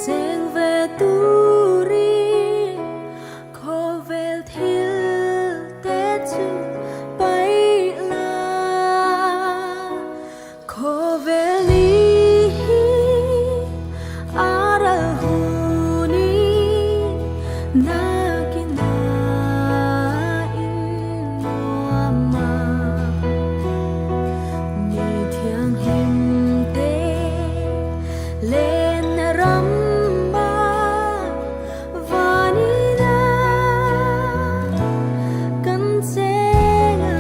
Cheng ve turin khawvel thil te chu paih la. Khawvel ni hi a ral hunin nakin a innuam a. Mi thianghlim te lenna ram a vanin a kan cheng a.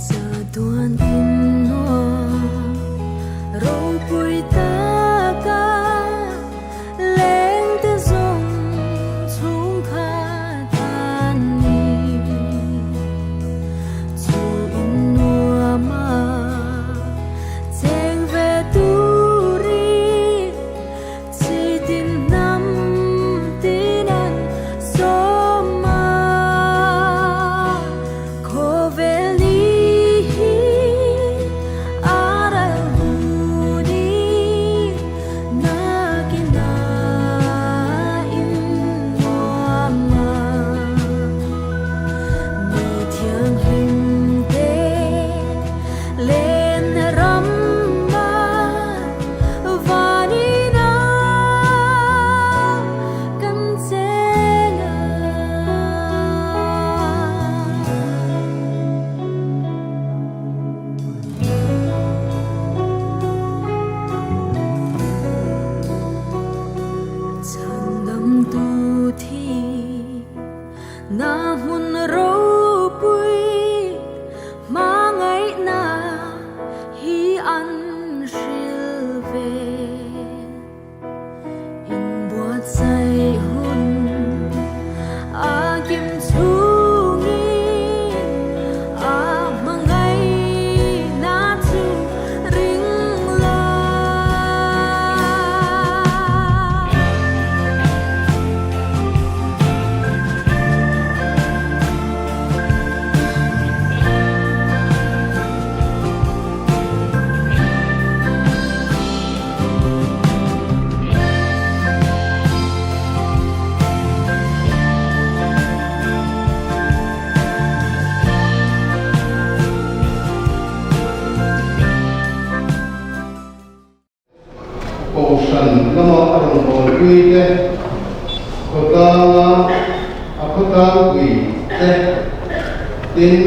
Chatuan innuam ropui taka lengte zawng chhungkhat an ni. Chu innuam a cheng ve turin Chi tin hnam tin an sawm a, khawvel ni hi a ral hunin nakin a innuam a. Mi thianghlim te lenna ram a. Vanina kan cheng a. Chhandamtu thi na hmun ropui hmangaihna hi an hril ve. Inbuatsaih hun a kim chhungin a hmangaihna chu ring la. Kohhran lama a rawn bawlpui te, khawtlanga a khawtlangpui te, tin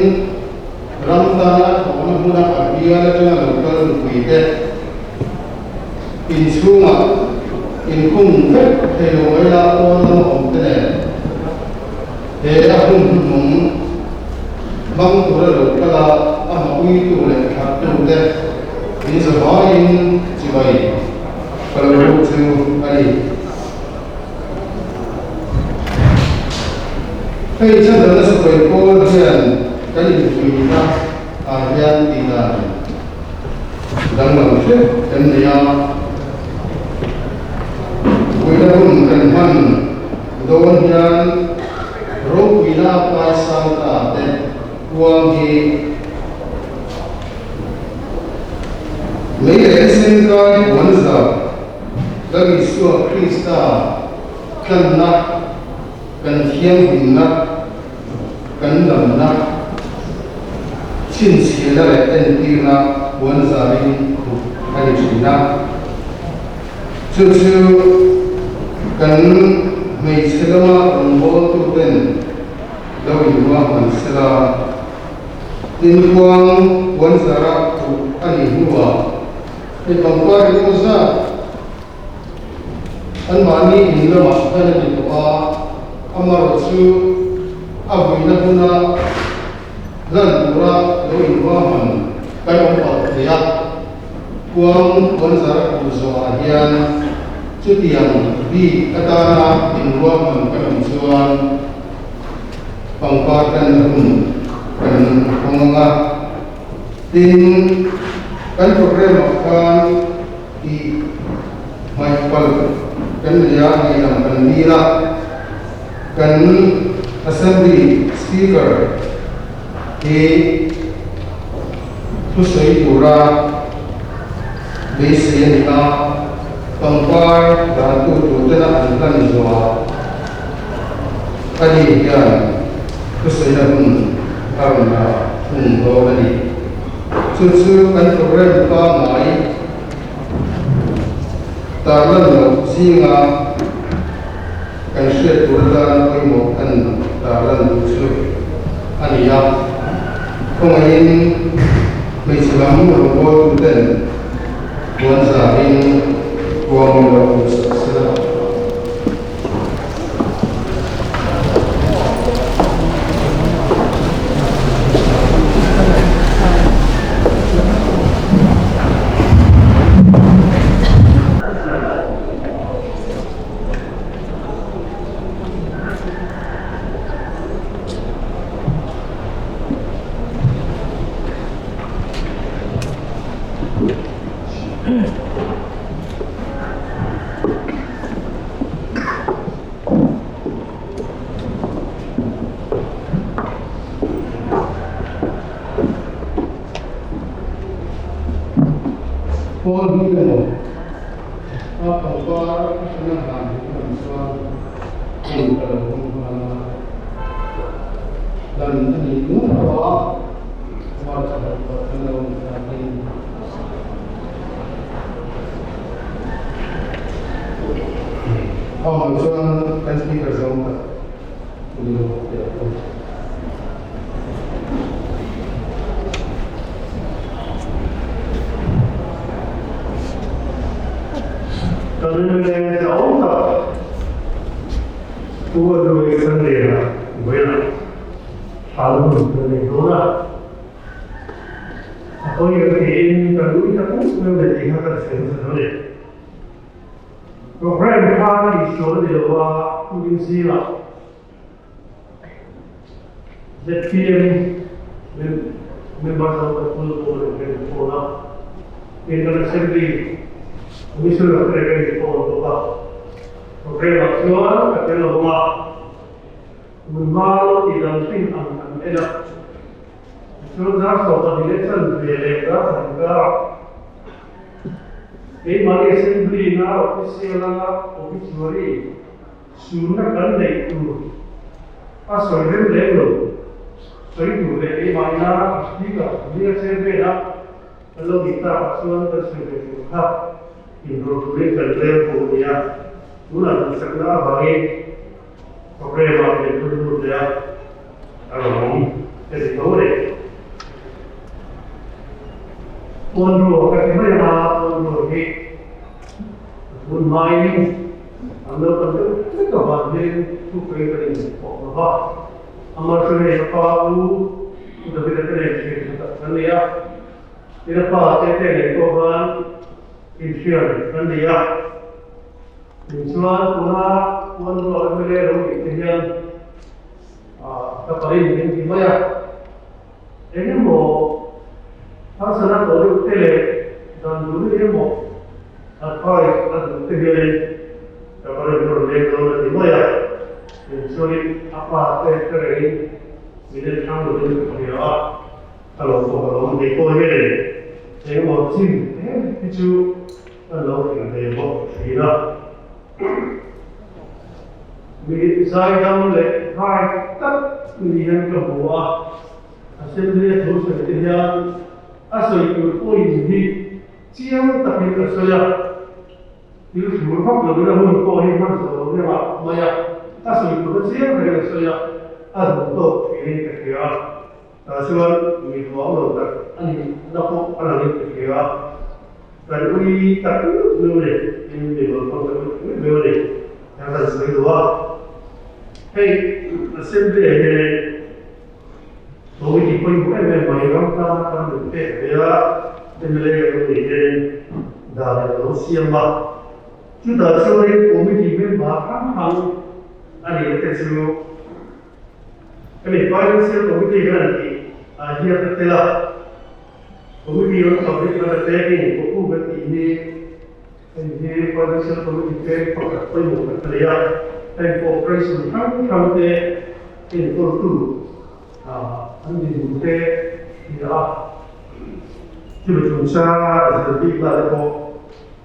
ram tana a thawkna hmuna a bial atanga lo kal nupui te inchhungah inkhung vek thei lo mai la pawn lama awm te nen he a hun hnuhnung hmang tura lo kal a, a hmapuitu leh thattu te in zavaiin chibai ka lo buk chu a ni. Hei chhandamna sipai pawl hian kan inpuina ah hian tih dan danglam hrep kan nei a, puina hun kan hman dawn hian ropuina pai sang ta te kuang hi Mei leh sen kai puan zar Lal Isua Krista tlanna, kan thianghlimna, kan damna, chhinchhiahna leh entirna puan zarin khup a ni thin a. Chu chu kan hmeichhe lama rawngbawltuten lo inruahman sela. Inkuang puan zara khuh a nih hnuah hei pangpar engemaw zat anmahni in lamah hlan a ni tawh a, amarawh chu a vuina hmuna hlan tura lo inruahman kan awm palh thei a. Kuang puan zara khuh zawhah hian chutiang bik atana inruahman kan awm chuan, Pangpar kan hun kan hawng ang a, tin kan program ah khan tih hmaih palh kan nei a, ngaihdam kan dil a. Kan Assembly Speaker hi thusawi tura beisei a ni a, pangpar dantu turtena an hlan zuah a ni hian thusawina hun a rawn dah thung dawn a ni. Chu chu kan programme pangngai tarlan loh zinga kan hriat tur atan pawimawh kan tarlan duh chu a ni a. Khawngaihin hmeichhe lam rawngbawltuten puan zarin ruang lo hmuhsak sela. Paul hi emaw a pangpar a hrana hlan hi ka rawn chuan hmun ka lo hawng nghal a, dan a nih nual tawh a, March a harh tawh kan lo awm takin. Aw chuan kan speaker zawng tak ni lo teh ang. Kan mla zau tak Pu Aduai Sunday-ah vawilah thla hun kan nei dawn a. A hawi ang tiin kan ui ta puk mai leh tih kha kan sawi hmasa dawn e. Program kha tihsual a ni lo a, tukin zingah ZPM members of the full board an kan phone a, tin kan assembly commissioner te kan phone bawk a. Program ah chuan ka tel lo bawk a, hmunhma lo tih dang thin ang an en a. Tichuan dar 12 leh chanve leh dar pahnih karah keimahni Assembly na official a obituary sunna kan neih tur a sawi rem lem lo sawi tur leh keimahina a speaker nia chairman a kan lo nih takah chuan kan sawi ve tur kha inrawlh turin kan rel pawh a ni a, tunah duhsakna avangin Programme ah min thun lut leh a, a rawn awm ka ti tho leh. Pawnruak ka ti mai ang a, pawnruak hi a thun hmain an lo kal deuh hlek avang hian thupui kan inpawh lo va. Amar chu hei a pa u Pu David-a te nen thian tha tak kan ni a, tin a pa te te nen pawh khan inhrian kan ni a. Tichuan tuna Puanruak mla lo nih te hian ka parin min ti mai a, eng emaw harsatna tawh deuh te leh dan duh deuh emaw advice a duh te hianin ka parin ka rawn leng dawn a ti mai a, tinchuanin a pa te ka rengin min en hrang lovin ka hria a, ka lo pawh ka lo awm thei pawh hianin eng emaw chin hi chu Ka lo hrilh ve bawk thin a. Mi zaidam leh rai tak ni hian ka hmu a, Assembly a thu sawi te hian a sawi tur pawhin hi chiang takin a sawi a, thil hrul vak lovin a hun pawh hi hman zawh lo reng ah mai a, a sawi tur kha chiang takin a sawi a, a duh tawk thinin ka hria a. Tah chuan mi duang lo tak a nih na pawh a lang in ka hria a, kan ui tak meuh meuh a ni, tin mi rawn hmang tak meuh meuh a ni, kan han sawi duh a. Hei Assembly ah hian committee pawimawh em em mai ram tana kan min pek ve a, mla kan lo nih hian dan in a lo siam a, chutah chuanin committee member hrang hrang a nihna te chu, Hemi Financial Committee hian an tih ah hian a tel a, Committee on Public Undertaking Kopu kan tih hi hei hi Financial Committee peng pakhat pawimawh kan a nei a. Heng corporation hrang hrang te enkawltu an dinhmun te hria a, chumi chungchanga zir bik la te pawh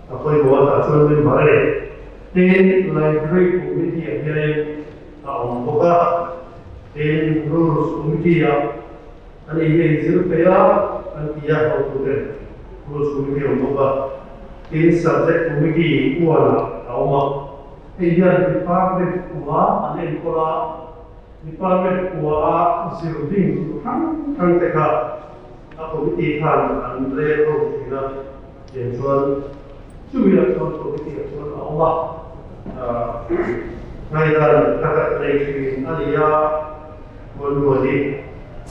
a pawimawh a tah chuan member a ni. Tin, Library Committee ah hianin a awm bawk a, tin, Rules Committee ah an ei hi a inzir peih a, an ti a, hotute Rules Committee a awm bawk a, tin, Subject Committee uanah a awm a. Hei hian Department kua an enkawl a, Department kua a zir ding chu hrang hrang te kha a committee khan an rel ho thin a, tiang chuan chumi ah chuan committee ah chuan a awm a, ngaihdan tha tak nei thin a ni a, Muanmuan hi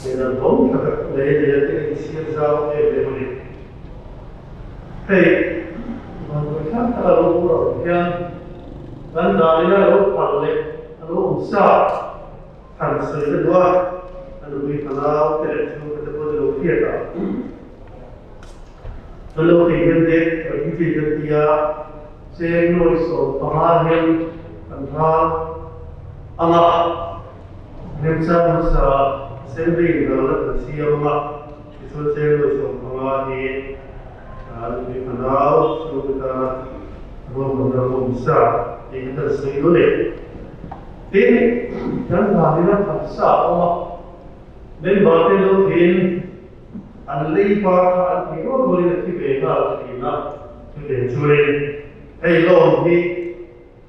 ngaihdan hlawm tha tak nei a ni a tih a inchhir zau em em a ni. Hei vanduai thlak tak a lo hmuh loh hian kan dan ina lo phal leh a lo awm sa han sawi ka duh a, a nupui fanau te leh chhungkhat te pawh ni lo hriat ah kan lo tih hian te refugee kan ti a, cheng nuai 15 hian kan hal ang a, remchang hmasa assembly in lo la kan siam ang a. Tichuan cheng nuai 15 hi nupui fanau chhungte tana ruahmanna awm sa tih kha kan sawi dawn e. Tin, kan hnahin a khat sa a awm a, member te lo thin an lei pa kha an thei rual rualin a thi ve nghal thin a, chutiang chuanin hei loan hi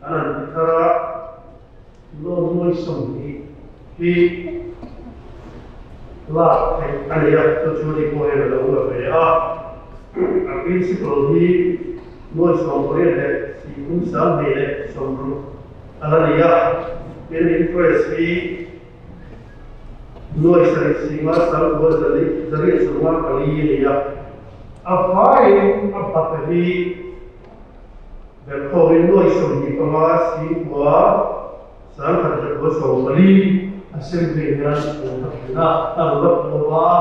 an han ti thar a, Loan nuai 20 hi lak theih a ni a, chu chu ni pawh hian a lo la ve a. A principal hi nuai 18 leh si kum 20 leh 60 a la ni a, tin interest hi nuai 7 singa 9 zariat 54 a ni a. A vaiin a bat hi Berkhawmin nuai 25 singkua 10,000 zakua 14 assembly hian a lo thin a, a lo la pawh a.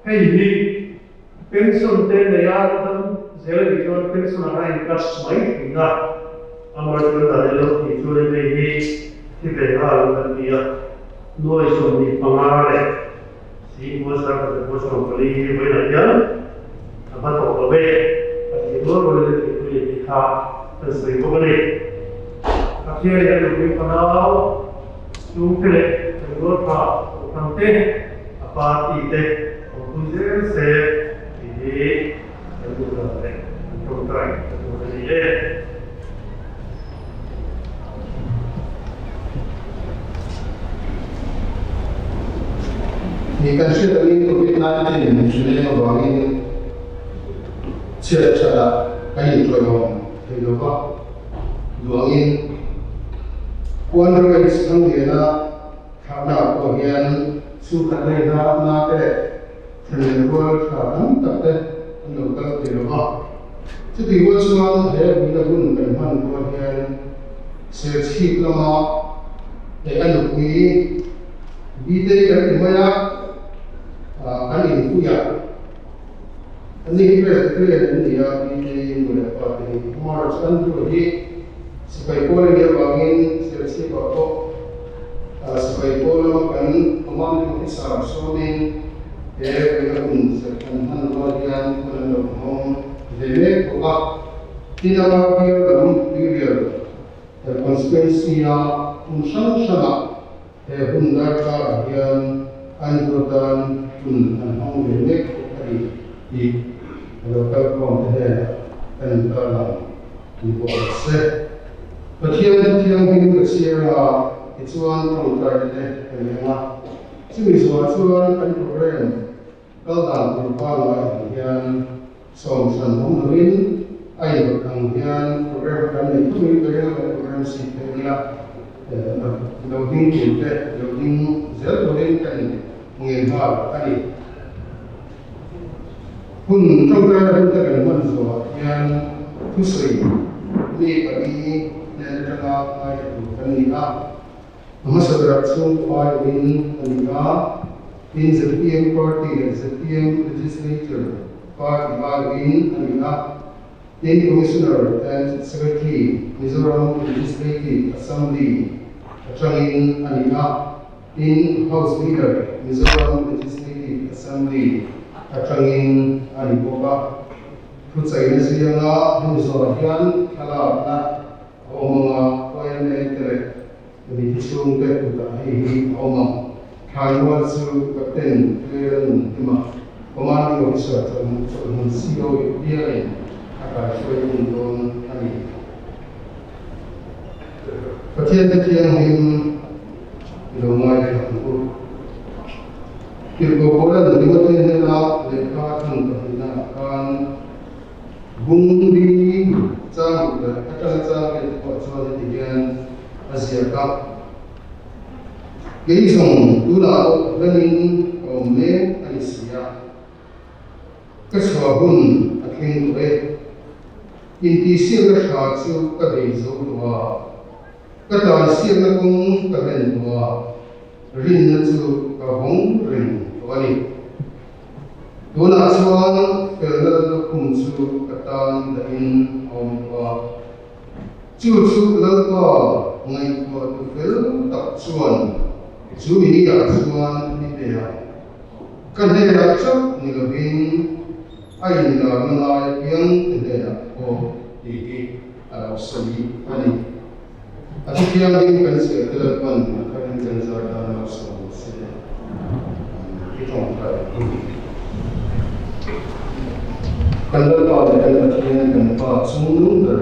Hei hi pension te nei a dam zel a nih chuan pension a in cut mai thin a, amaherawhchu dan en lo tih chuanin hei hi thi ve nghal an ti a, nuai 25 leh singkua 10,000 zakua 14 hi vawiinah hian a hma tawh lo ve, a tih rual rualin a tihpui leh tih kha kan sawi bawk a ni. Pathian leh a nupui fanau chhungte leh kan rual tha kohhran te, a party te awmpui zel se tih hi kan duh dan leh kan tawngtai ta tur a ni e. Ni kan hriat angin Covid-19 hrileng avangin chhiat thatah kan inṭawihawm thei lo va, duh angin Quanrides Thangliana thlahnaah pawh hian chhungkhat lei hna te leh Thlen rual tha tam tak te an lo kal thei lo va. Chutih rual chuan he vuina hun kan hman rual hian Serchhip lama leh a nupui Btei kan ti mai a, kan inpuiah an ni hi Presbyterian an ni a, Btei nu leh pa te hi March an hnu hi sipai pawl a nih avangin Serchhipah pawh Sipai pawl lama kan commanding officer sawmin he vuina hun serh kan hman rual hian hun an lo hmawng ve mek bawk a. Tin ama bial lam Tuirial constituency-a hmun hrang hrangah he hun darkarah hian an ruatan hun an hmang ve mek bawk a ni tih a lo kalkhawm te hnenah kan intarlang ni bawk rawh se. Pathian thu thianghlim ka chhiar a, tichuan tawngtaina te ka nei ang a. Chumi zuah chuan kan program kal dan tur pangngai ang hian sawm hran awm loin a inrawt ang hian program kan nei thung in ka ring a, kan program seat te nia lo ding tur te lo ding zel turin ka in ngen nghal a ni. Hun tawngtaina hun te kan hman zawhah hian thusawi mi pali hnen atanga ngaithla tur kan ni a. A hmasa berah chhungkua aiawhin a ni a, tin zpm party leh zpm legislature party aiawhin a ni a. Tin, Commissioner and Secretary, Mizoram Legislative Assembly atangin a ni a, tin, House Leader, Mizoram Legislative Assembly atangin a ni bawk a. Thuchaina zianga hemi zawhah hian thlalakna a awm ang a, YMA te leh mithi chhungte kutah hei hi a awm ang. Thlaimual chu Captain Clearan Hima, Commanding Officer Chawlhmun CO bialin a kaihruai hun dawn a ni. Pathiante thianghlim i lo ngaithla ang u. Tirhkoh Paulan Timothea hnena lehkha a thawn pahnihnaah khan bung li chang ruk leh atanga chang riat te pawh chuan heti hian a ziak a, Kei zawng tunah pawh hlanin ka awm mek a ni si a, ka chhuah hun a thleng tawh e. Intihsiakna tha chu ka bei zo tawh a, ka tansiakna kawng ka hlen tawh a, rinna chu ka vawng reng tawh a ni. Tunah chuan felna lukhum chu ka tan dahin a awm tawh a. Chu chu Lalpa ngaihtuah tu fel tak chuan chu mi ah chuan ni pe a, ka hnenah chauh ni lovin a inlarna ngai apiang te hnenah pawh tih hi a lo sawi a ni. A thu thianghlim kan chhiar te Lalpan a tharin kan zar tan a lo sawi se i tawngtai ang. Kan Lalpa leh kan Pathian kan Pa chungnung ber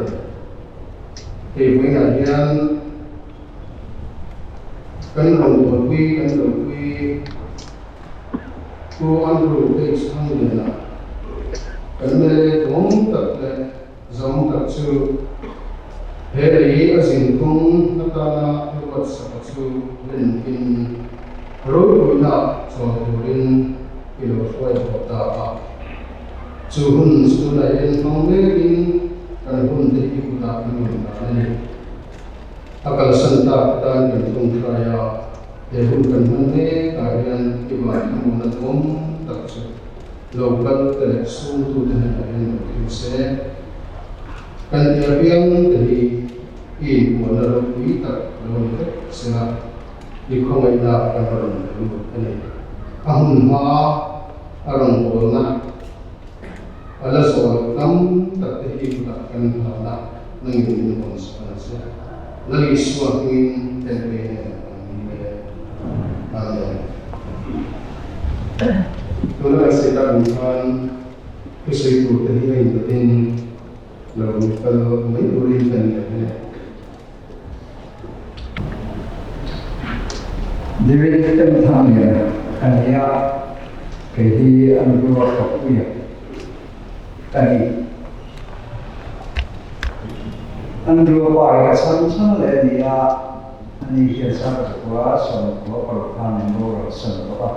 hei vawiinah hian kan rawngbawlpui kan lopui Pu Andrew H Thangliana kan mla tawng tak leh Zawng tak chu he lei a zinkawng atana i ruatsaka chu rinkin ropuina chawl turin i lo hruai haw ta a. Chu hun chu tunah hian hmang mekin kan hun te hi kutah kan rawn dan a ni. A kalsan tak tan kan tawngtai a, he hun kan hman mekah hian i vanthamawna duam tak chu Lo kal te leh sumtute hnenah hian lo thil se. Kan ti apiang te hi i inpuanna ropui tak lo ni vek sela, i khawngaihna kan rawn lut a ni. A hun hma a rawngbawlna a la zawh loh tam tak te hi kutah kan hlan a, nangin min rawn sawn a che. Lal Isua hmingin Tempe nen kan ni e. Amen. Tuna kan sawi tak ang khan thusawi tur te hi a indatin lo kal mai turin kan ngen e. David Temthang lian a ni a, kei hi a nupui a thawkpui a ka ni. Andrew pa hi a chhan chhan leh a ni a, ani hian Sangha khua sawmkhua paruk khan min boral san tawh a.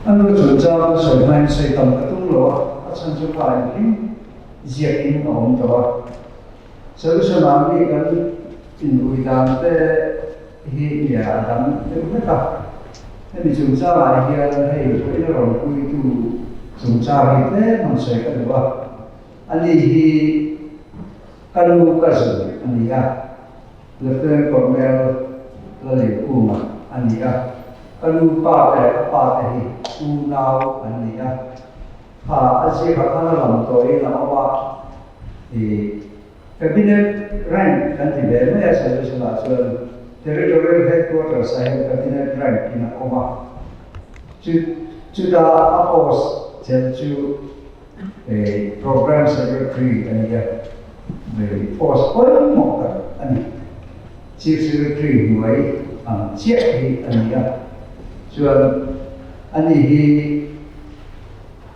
Andrew chungchang chu sawi hmain sawi tam ka tum lo a, a chhan chu pa engkim ziakin a awm tawh a. Solution ah mi kan inrui dan te hi nia a dang deuh vek a. Hemi chungchangah hian hei vawiin a rawn puitu chungchang hi tlem han sawi ka duh a. Ani hi ka nu ka zun a ni a, Lieutenant Colonel Lalengkunga a ni a. Ka nu pa te leh ka pa te hi unau an ni a. Kha a ziakah khan a lam tawhin a awm a, ih Cabinet rank kan ti ve mai a solution ah chuan Territorial Headquarters ah hian Cabinet rank in a awm a, chu chuta a post chelh chu ih Programme Secretary a ni a, ih post pawimawh tak a ni. Chief Secretary hnuai ang chiah hi a ni a, chuan ani hi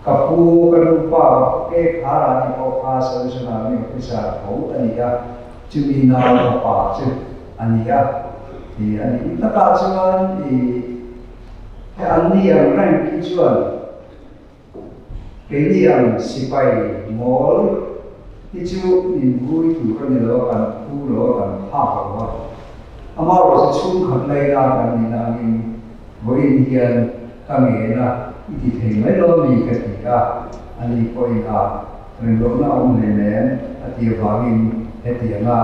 Ka pu, ka nu pa, ke khar ah ni pawh kha Solution Army officer tho a ni a, chumi nau ka pa chu a ni a, ti a ni. Takah chuan i he an ni ang rank hi chuan keini ang sipai mawl hi chu min vui tur a ni lo a, kan phu lo a, kan phak lo a. Amaherawhchu chhungkhat laina kan ni nangin vawiin hian ka ngen a, i ti thei mai lo mi ka ti a. Ani pawhin a rinlohna awm hle nen a ti avangin hetianga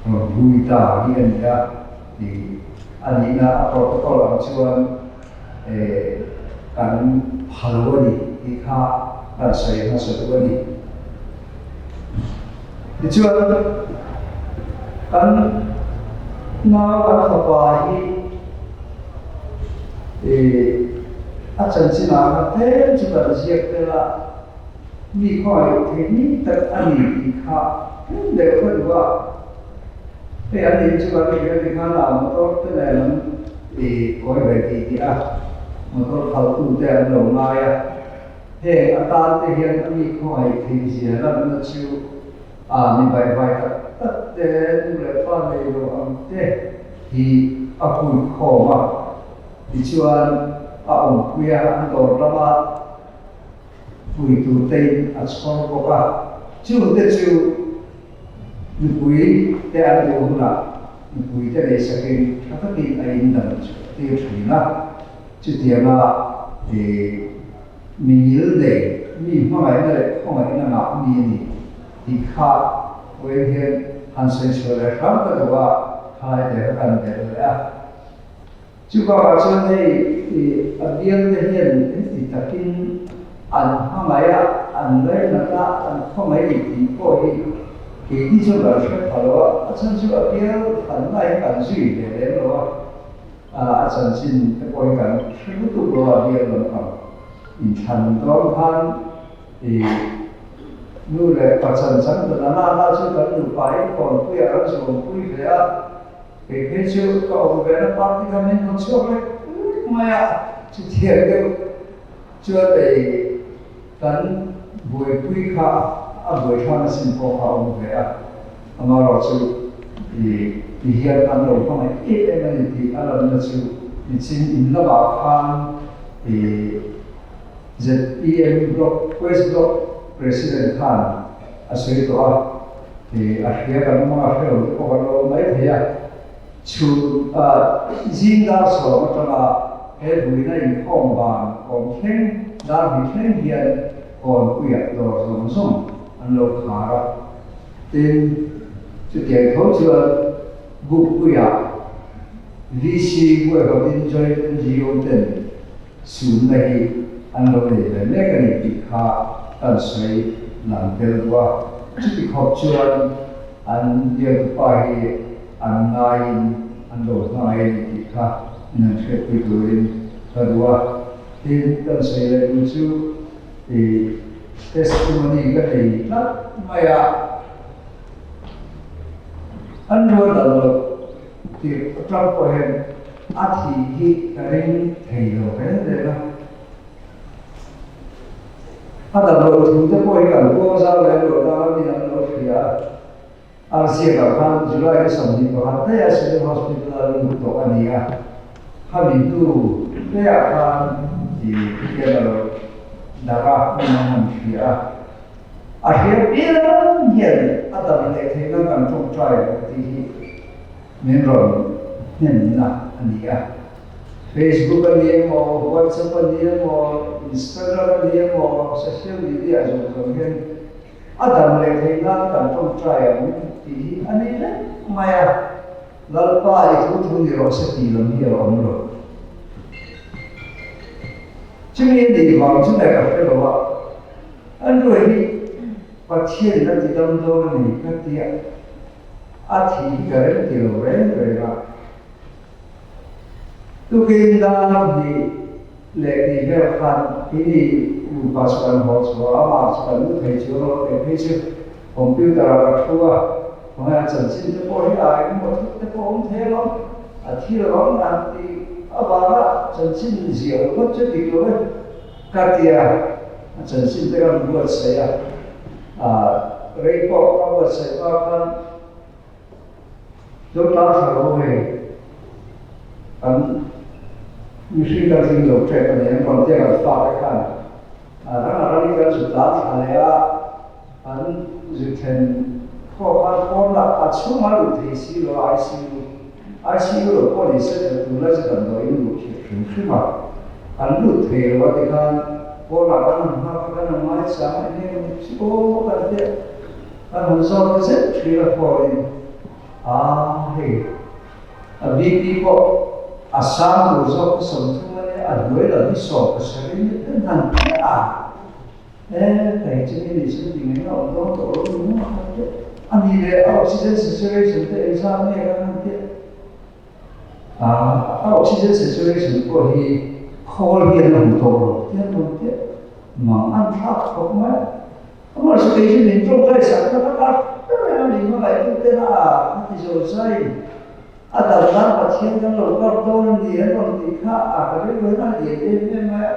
rawn hui ta hi a ni a ti a nihna a protocol ang chuan kan phalo a ni tih kha kan sawi hmasa duh a ni. Tichuan kan nau kan fapa hi a chanchinah kha tlem chu kan ziak tel a, mi khawngaih theih ni tak a ni tih kha tlem deuh kha duh a. Hei an in chu kan hria ti khan a motor te nen an kawi ve tih tih a, motor khalhtu te an lo ngai a. Heng atan te hian a mi khawngaih theih zia lanna chu a mi baihvai tak tak te, nu leh pa nei lo ang te hi a hui khawm a. Tichuan a awmpui a, an dawr lama pui tur tein a chhawr bawk a. Chungte chu nupui te an duh hunah nupui te nei sakin tha takin a indam chhuah tir thin a. Chutianga mi ngil nei, mi hmangaihna leh khawngaihna ngah mi a ni tih kha vawiin hian han sawi chhuah leh hram ka duh a, thalai te kha kan belh leh a. Chu bakah chuan hei a bialte hian heti takin an hmangaih a, an lainat a, an khawngaih ni tih pawh hi keini chuan kan hre pha lo a, a chhan chu a bial thanna hi kan zui ve lem lo a. A chanchin te pawh hi kan hre lutuk lo a, bial lampang inthlan dawn khan i nu leh pa chan chan ta nana na chu kan nupa in kawnpuiah kan zuampui ve a, kei phei chu ka awm ve na party kha min haw chhuak lek lek mai a, chutiang deuh chuan ei kan buaipui kha a buaithlak asin pawh kha a awm ve a. Amaherawhchu, i ti hian an lo hmangaih em em a ni tih a lanna chu nichin in lamah khan i ZPM Block, West Block President khan a sawi tawh a, i a hria kan awm anga hre lo te pawh kan lo awm mai thei a. Chhun zing dar sawm atanga he buina inkhawm van awm thleng dar hnih thleng hian kawnpuiah dawr zawng zawng an lo khar a. Tin, chutiang tho chuan Bukpuiah VC huaihawtin Joint NGO ten sumna hi an lo nei ve mek a ni tih kha kan sawi lang tel duh a. Chuti khawp chuan an bialtupa hi an ngaiin an lo hmangaih a ni tih kha min han hriatpui turin ka duh a. Tin, kan sawi leh duh chu i Testimony ka nei tlat mai a, an rual dal lo tih atang pawh hian a thih hi ka ring thei lo reng reng a. A dam loh thu te pawh hi kan kuang zau lem lo ta a, min an lo hria a. Arsiakah khan July ni 21 daih a Civil Hospital a lut tawh a ni a, khami hnu tleah khan i hian a lo darh a, hmun a han hria a. A hria piang hian a dam leh theih nan kan tawngtai lo tih hi min rawn hnemna a ni a. Facebook a ni emaw, WhatsApp a ni emaw, Instagram a ni emaw, social media zawng zawng hian A dam leh theih nan kan tawngtai ang tih hi a ni vek mai a, Lalpa i thu thu ni rawh se tih lam hi a awm lo. Chumi a nih vang chu leh ka hre lo a, an ruai hi Pathian in a ti dam dawn a ni ka tia, a thih hi ka rem ti lo reng reng a. Tukin dar hnih leh tih vel khan ini nupa chu kan haw chhuah a, amah chu kan lu thei chuang lo teh phei chu computer ah ka thu a, khawngaih a chanchin te pawh hi a engemaw thut te pawh awm thei alawm, a thi lo ang an tih avanga chanchin ziah lo ngawt chu dik lo e ka ti a, a chanchin te kan buatsaih a, rei pawh ka buatsaih hma khan. Dawtlang thla ho hei kan mihring kan tling lo tep a ni ang rawn tia kan fate khan rang a rangin kan zut tlan thla leh a, an zut then khawk khan pawn lah a chhung a luh thei si lo a ICU ICU lo pawh ni se tun lai chu damdawiin luh hrim hrim a, an lut thei lo a tikhan. Pawnah kan han nghak a, kan han ngaichang a, enge maw ni chu aw kan ti a, kan han zawt ta zet thin a phone in a hei a BP pawh a sang tur zawk hi 30 a nia, a hnuai lam hi 70 ni ten han ti a, e hei chu mi nih chu ti ngei a awm dawn tawh lo ni maw kan ti a, a ni leh a oxygen saturation te engzat nge kan han ti a. A oxygen saturation pawh hi khawl hian a hmu tawh lo tiang rawn teh mang an thlak khawp mai. Amaherawhchu kei chu min tawngtai sak na ka kar reng a min hmangaih tu ten a a ti zo zai a dam nan Pathian kan lo kar dawn a ni an rawn tih kha a ka rilru hian a lian em em mai a.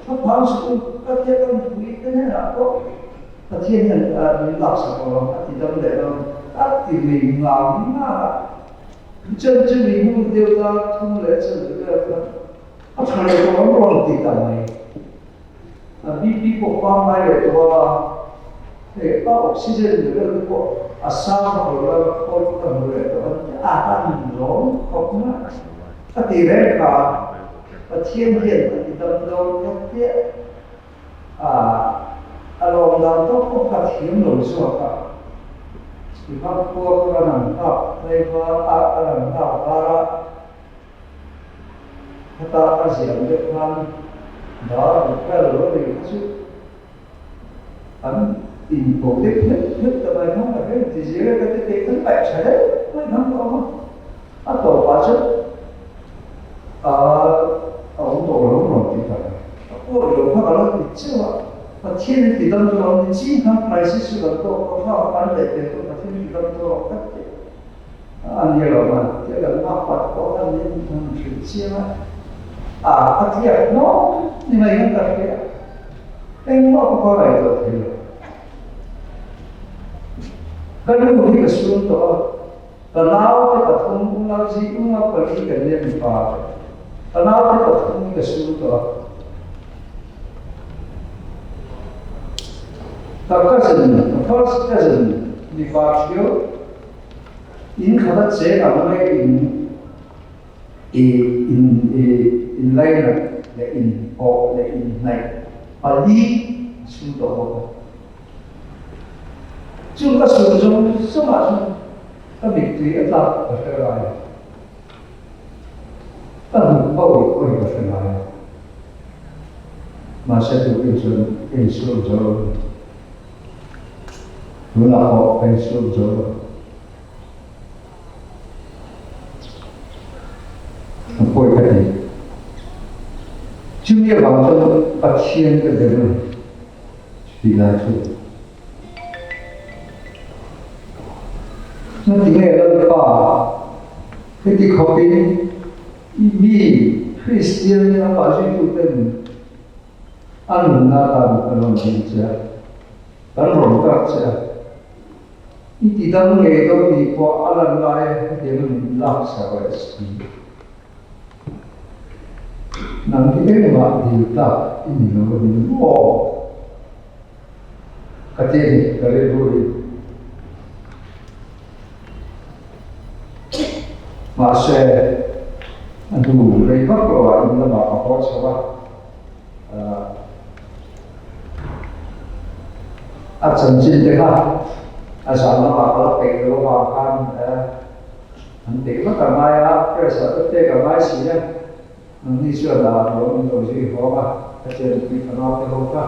Thlaphang suh u ka tia ka mipui te hnenah pawh Pathian hian min laksak lo a ti dam leh lo a ti lui ngang ngang a. Chen chu mi hnu deuh ta thum leh chen te vel kha a tha leh tawh ang rawn ti ta mai. A BP pawh pangngai leh tawh a, hei a oxygen level te pawh a sang vak lo la khawl chu ka hmu leh tawh a ti a, a inlawm khawp mai. A ti reng kha Pathian hian a ti dam dawn ka tia a, a lawm dan tawk pawh kha thiam lo zawk a, tikham khua ka rawn an nghak tlaivar a ka rawn nghak var a, khata ka ziah deuh khan dar ruk vel lo ri kha chu an inko deuh hlek hlek ta mai khan ka hre ti zir e ka ti teh khan paih tha deuh mai khan ka awm a, a tawpah chuan a awm tawh lo rawn ti ta. A pawi lo kha ka lo ti cheu a, Pathian in ti dam chu lo ni ching khan crisis chu kan tawk tawh kha kan leh tel tawh Pathian in ti dam chu rawh ka ti a ni lo a, tia kan nghak pat pawh khan min han hrilh chiang a, a ka tliak hnawk ni mai khan ka hria a, engmah pawh ka ngaihtuah thei lo. Ka nu hi ka sun tawh a, ka naute pathum unau zing unau pali kan nia mipa te, ka naute pathum hi ka sun tawh a. Ka cousin, ka first cousin mipa thiau in khata cheng ang mai in i in i inlainat leh inpawh leh inhnaih pali a sun tawh bawk a. Chu ka sun zawng zawngah chuan ka mittui a tlak ka hre ngai a, ka hnuk a awih pawhin ka hre ngai a. Mahse tukin chuan ka insum zo lo a ni. Tunah pawh ka insum zo lo. A pawi ka ti. Chumi avang chuan Pathian ka dem a ni. Tih lai chu. Ngatinge Lalpa heti khawpin i mi Kristian amah zuituten a nunna atan kan rawn dil che a, kan rawn kar che a, i ti dam ngei dawn tih pawh a lan lai hetiang a min lak sak leh si. Nang hi engmah dil tlak i ni lo a ni maw? Ka ti a ni, ka rilru in. Mahse, a hnu rei vak lo ah in lamah ka haw chho a, a chanchin te kha a zan lamah ka la peih lo avang khan An teh vak a ngai a, press ah te pek a ngai si a, nangni chuan ah lo min lo zui hawng a, ka chenpui ka naute ho kha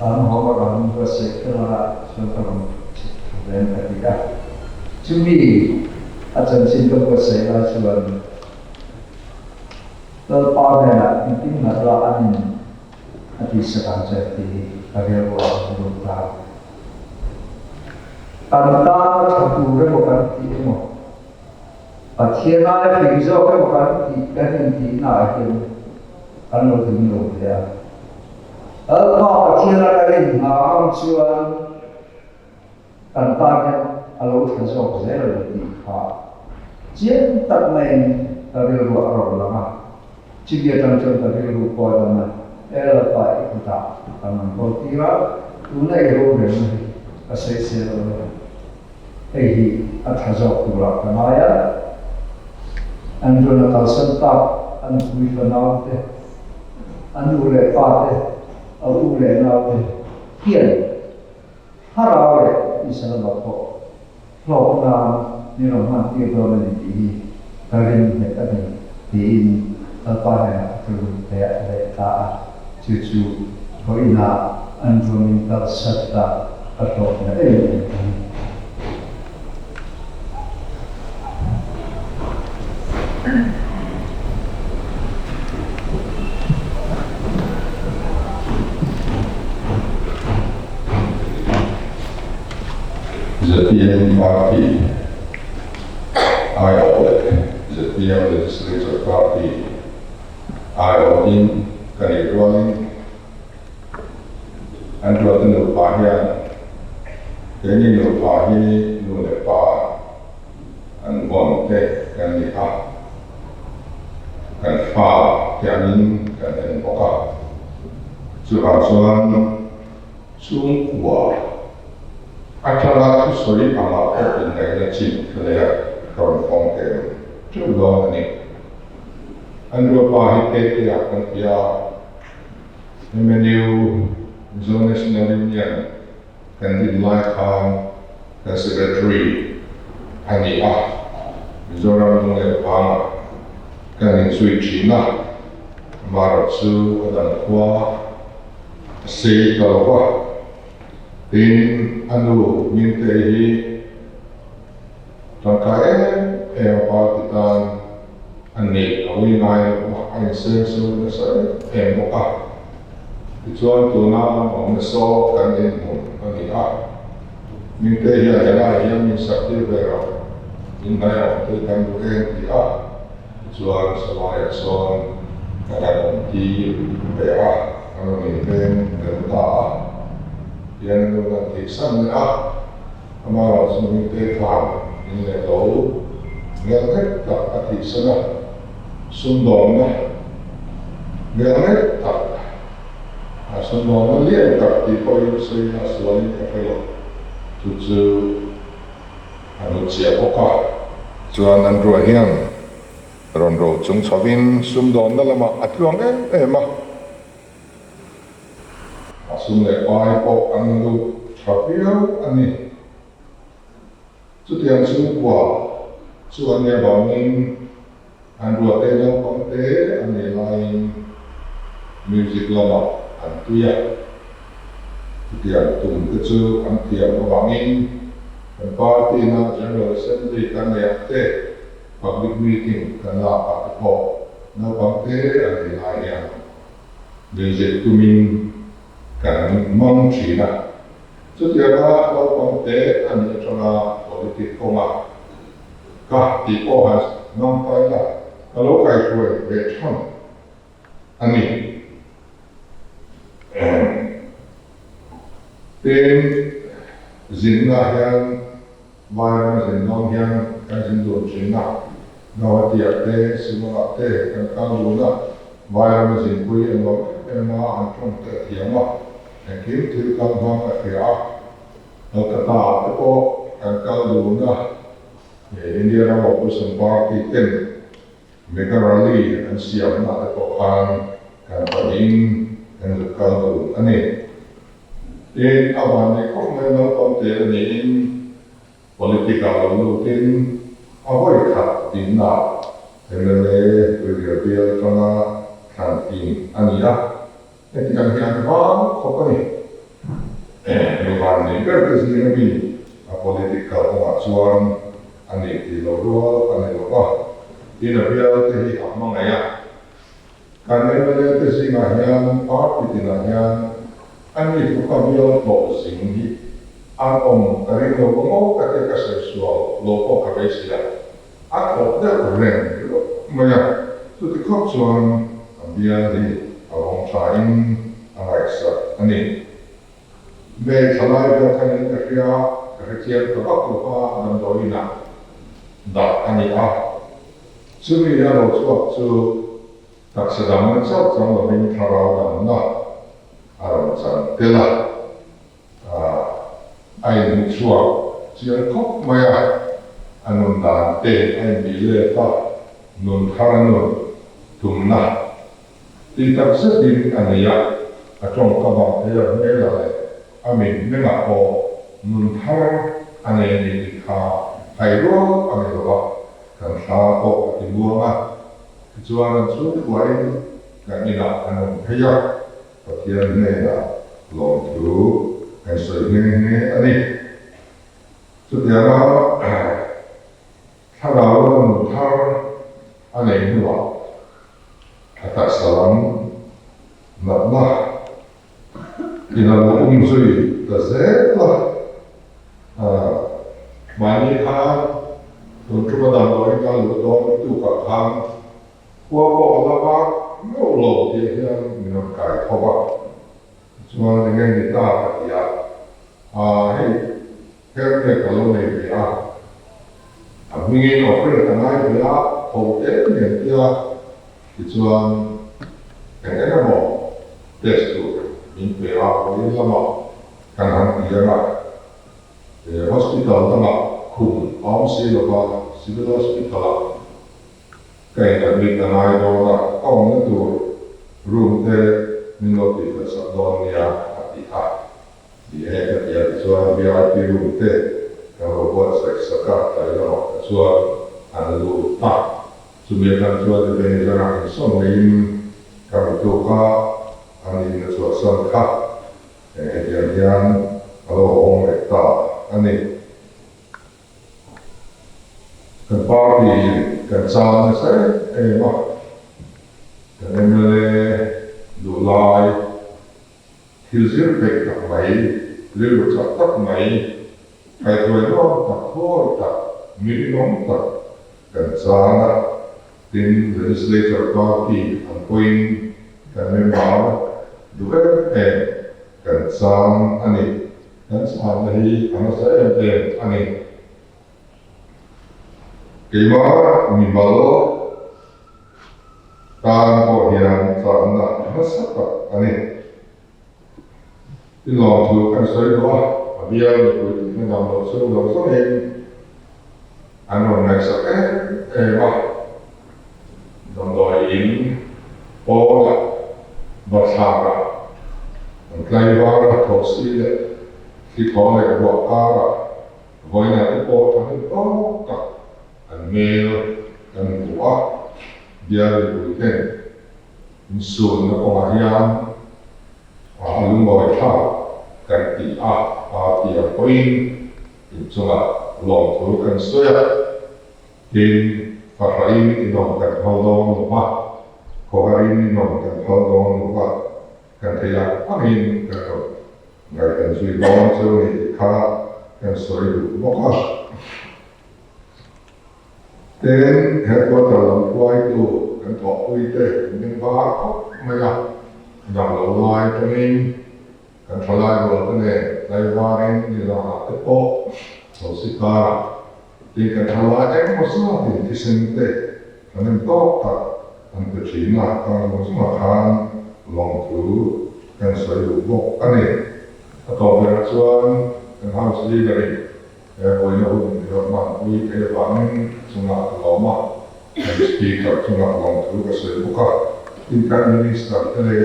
an hawng a rawn buatsaih fel a chuan ka rawn chhuk thla ve ka ti a, chumi a chanchin ka buatsaih lai chuan Lalpa hnenah engtin nghat la an in a tihsak ang che tih hi ka rilru ah ka lut ta. Kan tan a tha tur emaw kan tih emaw, Pathian aia fing zawk emaw kan tih kan intihna ah hian kan lo ding lo hle a. Lalpa Pathian a kan inhma ngam chuan kan tan hian a lo tha zawk zel a lo tih kha chiang tak maiin ka rilru a rawn lang a. Chumi atang chuan ka rilru pawh a dam a, E Lalpa i kutah ka rawn kawl tir a, tuna i rorelna hi ka sawisel lo a, hei hi a tha zawk turah ka ngai a. Andrew-na kalsan tak a nupui fanau te, a nu leh pa te. a u leh naute hian thlarau leh tisa lamah pawh hlawk nan min rawn hman tir dawn a ni tih hi ka ring nghet a ni, tiin Lalpa hnenah ka tlu leh leh ta a. Chu chu vawiinah an ruangin kalsat a ka hlawkna em em a ni. Zpm Party aiawh leh zpm Legislature Party aiawhin ka nih rualin an rualte nupa hian keini nupa hi nu leh pa an vawn te kan ni a, kan fa te angin kan en bawk a, chuvang chuan chhungkua atanga thusawi angah pawh inngaihna chin ka nei a, ka rawn fawng tel teuh dawn a ni. An rualpa hi Tete ah kan ti a, MNU, Mizo National Union, kan din lai khan kan Secretary a ni a, Mizoram lung leh vangah kan inzui thin a, amaherawh chu a dang khua a sei ta lo va, tin a nu Mintei hi tangkai em em a party tan a neih a ui ngai lo a, a insengso nasa em em bawk a. Tichuan tuna an awmna saw kan inhmun a ni a, Minte hian helai hian min sak tir ve rawh, inhnai awm te kan duh eng ti a, tichuan salaiah sawn kan han awm tir ve a, an rawn inpeng tel ta a, tian an rawn han thihsan leh a. Amaherawh chu Minte khan in leh lo ngel nghet tak a thihsan a, sumdawnna ngel nghet tak, a sumdawnna lian tak tih pawhin sawiin a sualin ka hre lo, chu chu a nu chiah bawk a. Chuan an ruah hian rawn ro chung chhovin sumdawnna lamah a tluang em em a. A sum leh pai pawh an lut tha viau a ni. Chutiang chhungkua chu an nih avangin an ruate naupang te an nih laiin music lamah an tui a. Chutiang tum te chu an thiam avangin kan party na General Assembly kan neih ang te, public meeting kan lak ah te pawh naupang te an nih lai hian Music tumin kan hmang thin a, chutianga naupang te a nih atanga politic kawnga ka tih pawh han hmang ta ila ka lo kaihruai ve than a ni. Tin, zinna hian Vairam a zin dawn hian kan zin dun thin a, Guwahati-ah te, Shillong-ah te kan kal dun a, Vairam a zinpui a nuam em em a, an tawng te a thiam a, engkim thil kal hmang a hria a, Kolkata-ah te pawh kan kal dun a, India ram Opposition Party ten Mega Rally an siamna te pawh khan kan pahnihin kan zuk kal dun a ni. Tin, a vanneih khawp mai naupang te a niin politic ah lo lutin a vawi khat dinna mla Tuirial bial atanga thlan tin a ni a, heti ang hi an vang khawp a ni. Mi vanneih ber te zinga mi a politic kalkawngah chuan a nih tih lo rual a ni lo va, tin a bial te hi a hmangaih a. Kan mla te zingah hian party tinah hian a ni tluka bial hlawh zing hi an awm ka ring lo ka maw ka tia ka sawi sual lo pawh ka beisei a, a thawh deuh reng ringawt mai a, chuti khawp chuan a bial hi a vawng thain a ngaihsak a ni. May thla lai vel khan in ka hria, ka hrethiam ta vak lo va, damdawiin ah dah a ni a. Chumi a lo chhuak chu taksa damna chauh chang lovin thlarau damna a rawn chan tel a, a inhmu chhuak chiang khawp mai a, a nun dan te a inbih let a, nun thar a nun tumna tih tak zetin a nei a. A tawngkamah te a hmelah leh a mitmengah pawh nun thar a nei a ni tih kha hai rual a ni lo a, kan thla pawh a ti muang a. Tichuan an chhungkuain kan inah an awm phei a, Pathian hnenah lawmthu kan sawi nghe nghe a ni. Chutianga thlarau lama nun thar a nei hnuah a taksa lam natna in a lo um zui ta zel a. Mahni khan tun tuma damdawiin ka luh dawn lutukah khan khua pawh a la vak meuh lo tih hian min rawn kai tho a. Chuan eng nge ni ta ka ti a, Aa hei hernia ka lo nei ve a, a hmingin operate a ngai ve a, tho te nen tia tichuan eng eng emaw test tur min pe a, vawiin lamah kan han ti ang a, hospital dangah khum a awm si lova civil hospital ah Ka in admit a ngai dawn a, ka awmna tur room te min lo tih fel sak dawn nia a ti a. Ni e ka ti a tichuan VIP room te kan lo buatsaih sak a, tlai lamah te chuan an lut a. Chumi atang chuan Ebenezer a insawn neiin ka mi tuk a, an in a chhuahsan kha hetiang hian a lo awm leh ta a ni. Kan party in kan chang nasa em em a, kan mla duh lai thil zir peih tak mai, rilru chak tak mai, kaihhruai nuam tak thawi tak, mi rinawm tak kan chang a, tin legislature party ang pawhin kan member duh em em kan chang a ni. Kan chhanna hi a nasa em em a ni. Keimah mimal tan pawh hian chhanna nasa tak a ni. I lawmthu kan sawi duh a, a bial mipui tihna dam loh chu zawng zawngin an rawn ngaihsak em em a. Damdawi in pawnah bathlarah an tlaivar a thawh si leh thli thaw leh ruah karah vawiinah te pawh thahnem tawk tak an hmel kan hmu a, bial mipui ten insunna kawngah hian a lungawi thlak kan ti a, party ang pawhin inchungah lawmthu kan sawi a. Tin, fahrain i nawm kan phal dawn lo va, khawharin i nawm kan phal dawn lo va, kan thei ang angin kan rawn ngaihven zui dawn chu ni tih kha kan sawi duh bawk a. Tin, headquarter lam hruaitu kan thawhpuite an beng var khawp mai a, dam lo lai atangin kan thalai rual te nen tlaivarin nizanah te pawh thosi karah Tin kan thalai engemaw zatin thisen te kan en tawk tak an pe thin a, kang zawng zawngah khan lawmthu kan sawi duh bawk a ni. A tawp berah chuan kan House Leader in he buaina hun i rawn hmanpui thei avangin chungah ka lawm a, kan Speaker chungah lawmthu ka sawi bawk a, tin kan Minister te leh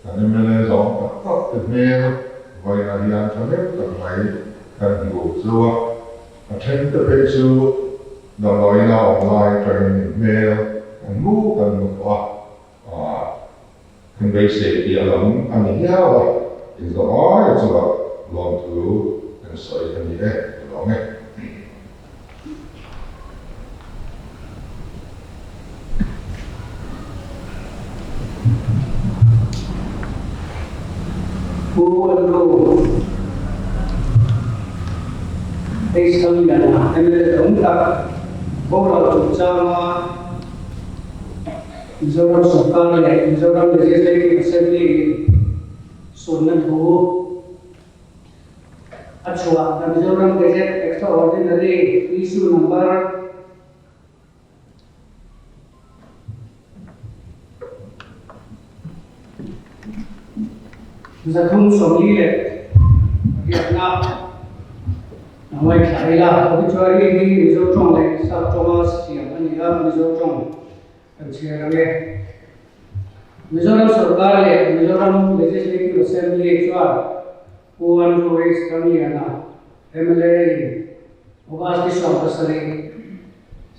kan mla zawng tak tak te hmel vawiinah hian tha meuh tak mai kan hmu chu a. A then te phei chu damdawiin a awm lai atangin hmel kan hmu kan hmu tawh a, kan beisei piah lam a ni hiau a, inzawh ai chungah lawmthu kan sawi a ni e, ka lawm e. Pu Andrew H. Thangliana, mla awm tak, boral chungchanga Mizoram sawrkar leh Mizoram Legislative Assembly in sunna thu a chhuah The Mizoram Gazette Extraordinary Issue Number 348na a ngaithla ila. Obituary hi Mizo tawng leh Sap tawnga siam a ni a, Mizo tawng kan chhiar ang e. Mizoram Sorkar leh Mizoram Legislative Assembly chuan Pu Andrew H. Thangliana, mla in August ni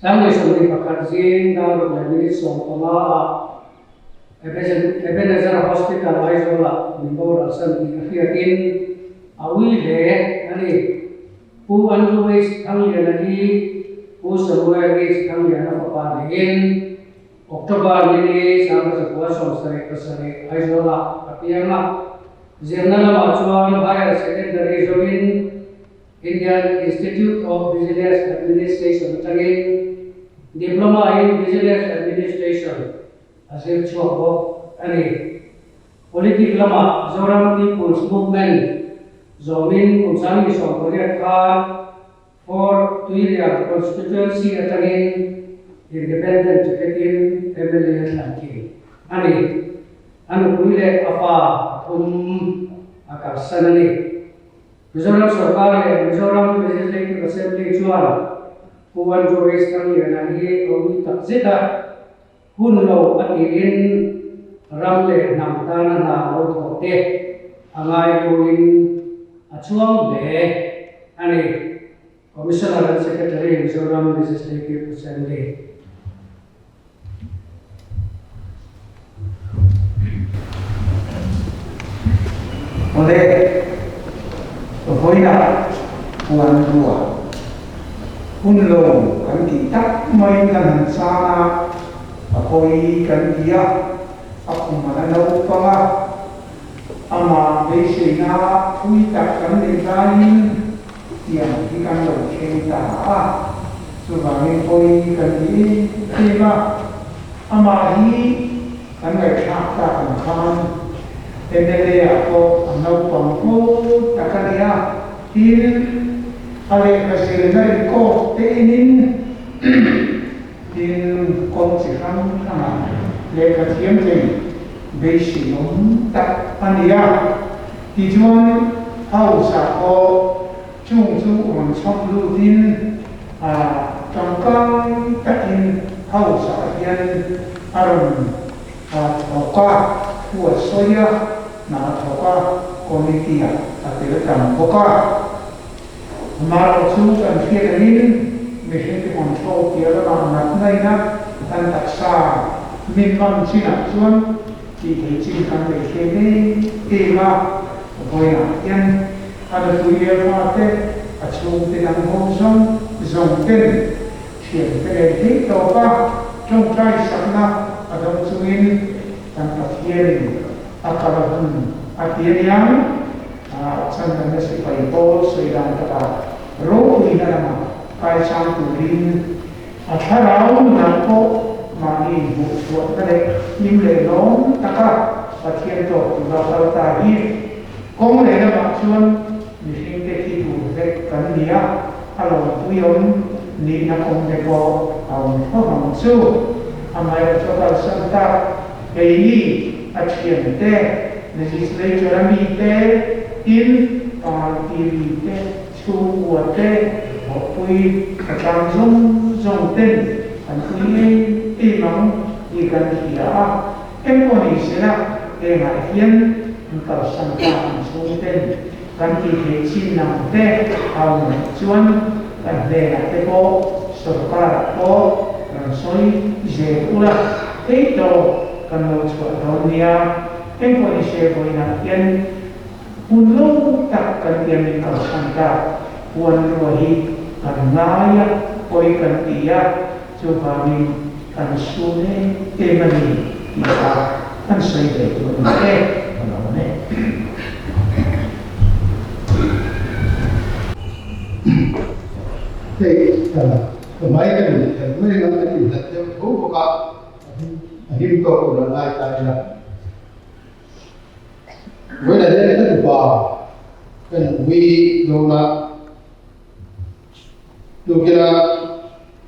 17, 2021 zing dar ruk leh minute 15 ah Ebenezer Hospital Aizawl-ah min boralsan tih a hriatin a ui hle a ni. Pu Andrew H. Thangliana hi Pu Samuel H. Thangliana fapa niin October ni ni 1977 Aizawl-ah a piang a. Zirna lamah chuan Higher Secondary zawin Indian Institute of Business Administration atangin Diploma in Business Administration a zir chhuak bawk a ni. Politic lamah Zoram People's Movement zawmin kum 2018 khan For Tuirial Constituency atangin Independent ticket-in mla thlan thei a ni. A nupui leh a fa pathum a kalsan a ni. Mizoram sorkar leh Mizoram Legislative Assembly chuan Pu Andrew H. Thangliana hi a ui tak zet a, hun lo a tiin ram leh hnam tana hna lo thawh te a ngailuin a chhuang hle a ni. Commissioner and Secretary, Mizoram Legislative Assembly. Awle, vawiinah puan rua hun lo kan tih tak maiin kan han chang a, a pawi kan ti a, a kum a la naupang a, amah beiseina thui tak kan neih laiin tiang hi kan lo thleng ta a, chuvangin pawi kan ti em em a, amah hi kan ngaihthlak tak ang khan mla ah pawh a naupang fo tak a nia, tin a lehkha zirna record te enin tin kawng chi hrang hrangah lehkha thiam thei beiseiawm tak a ni a. Tichuan, House-ah pawh chung chu rawn chhawp lutin tangkai takin House-ah hian a rawn thawk a, thu a sawi a, hna a thawk a, committee-ah a tel tam bawk a. Amaherawh chu kan hriat angin mihringte control tia lamah natna ina kan taksa min man chinah chuan Tih theih chin kan nei hle em em a, vawiinah hian a nupui leh fate, a chhungte dang ho zawng zawng ten thiante leh theih tawp a tawngtai sakna a dawng chungin kan Pathianin a kal a hun a ti a niang. Chandana sipai pawl sawi dan takah ropuina lamah kaisang turin A thlarau nunah pawh mahni hmuhchhuahna leh hlim leh lawm taka Pathian tawk tura kal ta hi kawng leh lamah chuan mihringte thi tur vek kan ni a, a lawmpuiawm nihna kawng te pawh a awm tho ang chu. Amaherawhchu a kalsan tak keini a thiante, legislature a mite, tin party mite, Chhungkua te, thawhpui tlang zawng zawng ten an pui em em ang tih kan hria a, engpawh ni sela hengah hian an kalsan ta ang chhung ten kan tih theih chin ang te a awm loh chuan kan hnenah te pawh sorkarah pawh rawn sawi zel ula theih tawp kan lo chhuah dawn nia, engpawh ni se vawiinah hian Hmun lo tak kan ti a min kalsan ta. Puan rua hi kan ngai a, pawi kan ti a, chuvangin kan sun em em a ni tih kha kan sawi ve tur a ni e, ka lo ne. Hei ka hmai ka nih kher mai anga ka inhlat deuh tho bawk a, a him tawk tur a ngai ta ila. Vawiinah hian ka tupa kan ui dawn a, tukina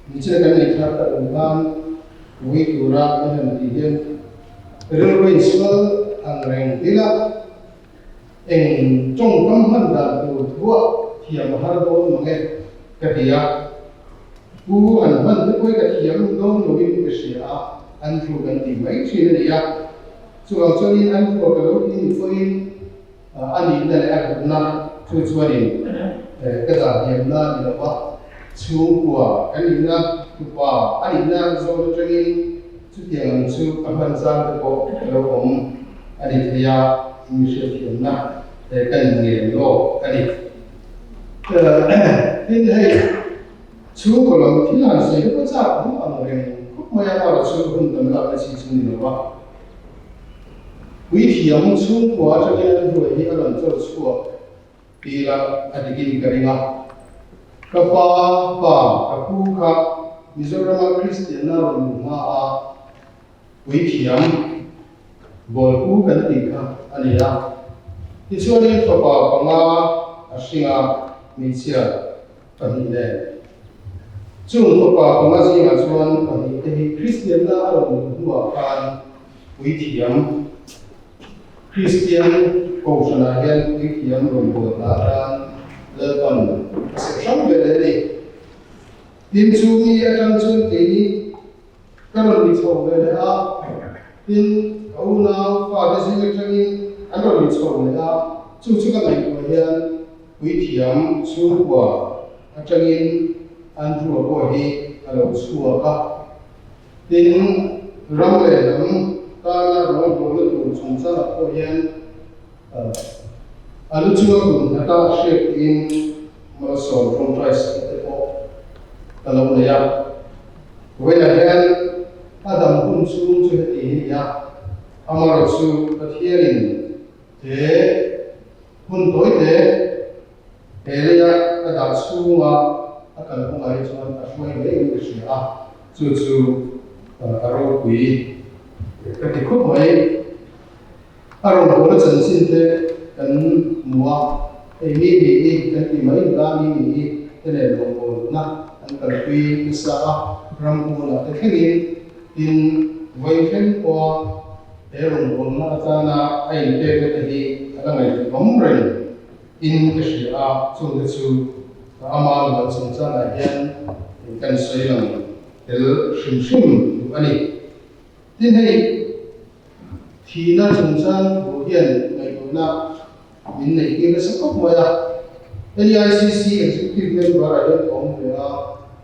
michina kan nei thar tak ang khan ui tura min han tih hian rilru insual ang reng ila eng tawngkam hman dan tur thuah thiam a har dawn mang e ka ti a, pu han hman te pawh hi ka thiam dawn loin ka hria a, an thu kan ti mai thin a ni a. Chuvang chuanin an rual ka lo ti ni pawhin a nihna leh a hlutna chu chuanin ka dah hniamna ni lo va, chhungkua kan nihna tupa a nihna zawn atangin chutiang ang chu a hman zang te pawh ka lo awm a ni thei a, mi hriatthiamna ka ngen lawk a ni. Tin, hei chhungkaw lam thil han sawi te pawh chak awm ang reng khawp mai a, erawh chu hun tam lakna chi chu ni lo va. Puithiam chhungkua atangin an hruai hi a rawn chawr chhuak ti ila a dikin ka ring a. Ka pa pa ka pu kha Mizorama Kristianna rawn luh hma a puithiam bawlpu kan tih kha a ni a. Tichuanin fapa panga a hring a, hmeichhia pahnih nen. Chung fapa panga zingah chuan pahnih te hi Kristianna a rawn luh hnuah khan puithiam, Kristian kohhranah hian puithiam rawn buat lah atan Lalpan a serh hrang ve leh a ni. Tin, chu mi atang chuan keini ka rawn ni chho ve leh a, tin, ka unau fate zing atangin an rawn ni chho leh a, chu chu ka ngaihtuah hian puithiam chhungkua atangin Andrew-a pawh hi a lo chhuak a. Tin, ram leh hnam tana rawngbawlna tur chungchangah pawh hian a lu chunga kum hnata hriat tiin malsawm tawngtai sakna te pawh ka lo nei a. Vawiinah hian a dam hun chhung chu heti hi ni a, amaherawhchu Pathianin he hun tawite he leia ka dah chhunga a kalphungah hi chuan a hruai ngei in ka hria a, chu chu a ropui ka ti khawp mai. A rawngbawlna chanchin te kan hmu a, hei mi mi i kan ti mai nula mi mi i te nen rawngbawlna an kalpui nasa a, ram hmunah te thlengin tin vawi thleng pawha he rawngbawlna atana a inpekna te hi a la ngaihtuah awm reng. In ka hria a, chungte chu ama nual chungchangah hian kan sawi lang tel hrim hrim duh a ni. Tin hei, thihna chungchang thu hian ngaihtuahna min neih tir nasa khawp mai a. NEICC Executive Member ah hian ka awm ve a,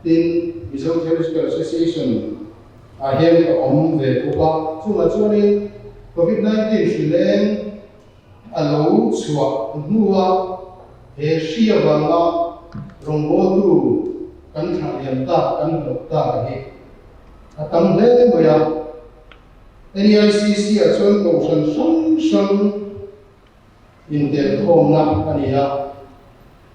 tin Mizo Theological Association ah hian ka awm ve bawk a. Chungah chuanin Covid 19 hri leng A lo chhuah hnua he hri avanga rawngbawltu kan thlah liam tak, kan hlawh tak a hi a tam hle mai a. NEICC ah chuan kohhran hrang hrang intelkhawmna a ni a.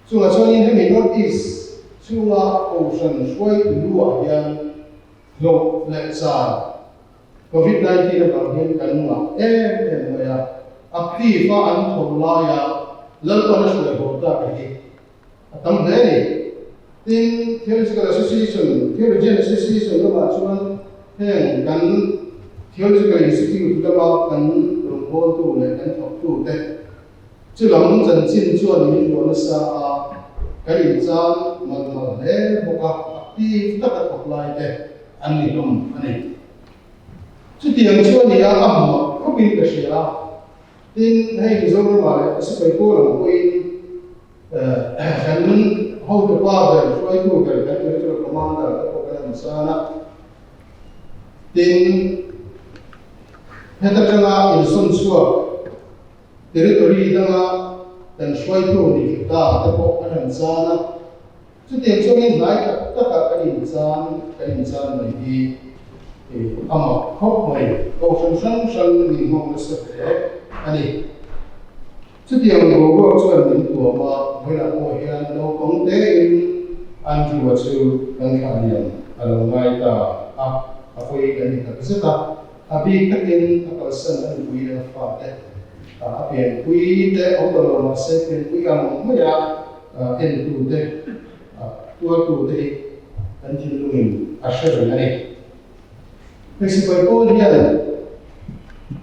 Chungah chuanin hemi North East chhunga kohhran hruaitu lu ah hian hlawh leh chan Covid 19 avang hian kan ngah em em mai a, a phif a an thawk laia Lalpan a hruai haw tak a hi a tam hle a ni. Tin, Theological Association, Theologian Association lamah chuan heng kan Theological Institute lama kan rawngbawltu leh kan thawktute chu lam chanchin chuan min luah nasa a, kan inchang malh malh hle bawk a, active taka thawk laite an ni hlawm a ni. Chutiang chu a ni a, a hmuh khawpin ka hria a. Tin, hei Mizoramah leh Sipai Pawl ang pawhin kan hotupa ber, hruaitu ber, kan Territorial Commander te pawh kan han chan a. Tin, heta tanga insawn chhuak Territory danga kan hruaitu ni ta te pawh kan han chan a. Chutiang chuanin hnai tak takah kan inchan kan inchan mai hi a mak khawp mai. Kohhran hrang hrang min nghawk nasa hle a ni. Chutiang boruak chuan min tuam a, vawiinah pawh hian naupang tein Andrew-a chu kan thlah liam a lo ngai ta a, a pawi kan ni tak zet a. A bik takin a kalsan a nupui leh a fate a pianpui te awm ta lo mahse pianpui ang maia Entute, tuartute hi kan thinlungin a hre reng a ni. Hei sipai pawl hian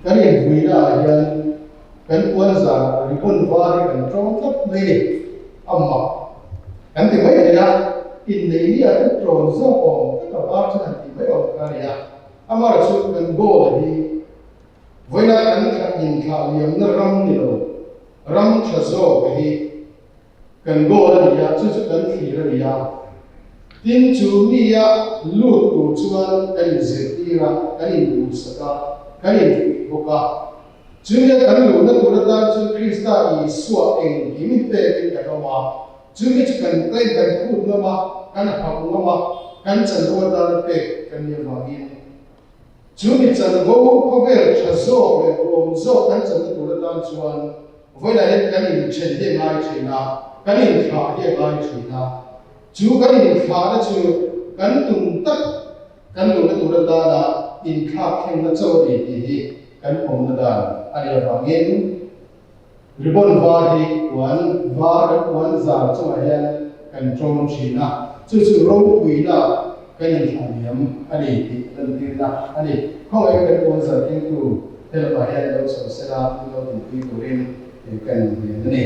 kan invuinaah hian kan puan zanah ribbon var hi kan tawng tlat mai ni. A mak kan ti mai thei a, inneih ni ah te tlawn zawk awm taka var chu han tih mai awm kha a ni a. Amaherawhchu kan goal hi. Vawiina kan thlah inthlah liamna ram ni lo, ram tha zawk hi kan goal a ni a, chu chu kan thlir a ni a. Tin, chu mia lut tur chuan kan inzirtir a, kan induhsak a, kan infuih bawk a. Chu mia kan luhna tur atan chuan Krista Isua engkim hi pekin kan awm a, chu mi chu kan claim kan phut ngam a, kan hauh ngam a, kan chanvo atana pek kan nih avangin. Chu mi chanvo khawvel tha zawk leh duhawm zawk kan channa tur atan chuan vawiinah hian kan inthen hi a ngai thin a, kan inthlah hi a ngai thin a. Chu kan inthlahna chu kan tum tak kan luhna tur atana inthlak thlengna chaw a ni tih hi kan pawmna dan a nih avangin ribbon var hi puan var kan puan zar chungah hian kan tawm thin a, chu chu ropuina kan inthlahniam a ni tih lantirna a ni. Khawngaih kan puan zar kengtu helamah hian lo chho sela min lo dinpui turin kan inhnen a ni.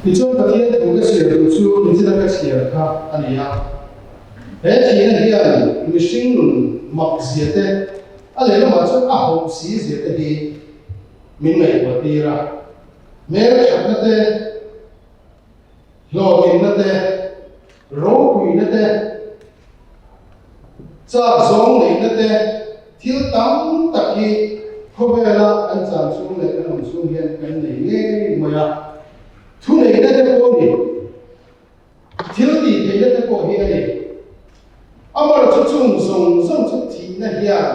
Tichuan Pathian thu ka chhiar duh chu nichina ka chhiar kha a ni a. He thihna hian mihring nun mak zia te, a lehlamah chuan a hauh si zia te hi min ngaihtuah tir a. Hmelthatna te, hlawhtlinna te, ropuina te, chak zawng neihna te, thil tam tak hi khawvela kan chan chhung leh kan awm chhung hian kan nei ngei mai a. Thuneihna te pawh a ni. Thil tih theihna te pawh hi a ni. Amaherawhchu chung zawng zawng chu thihna hian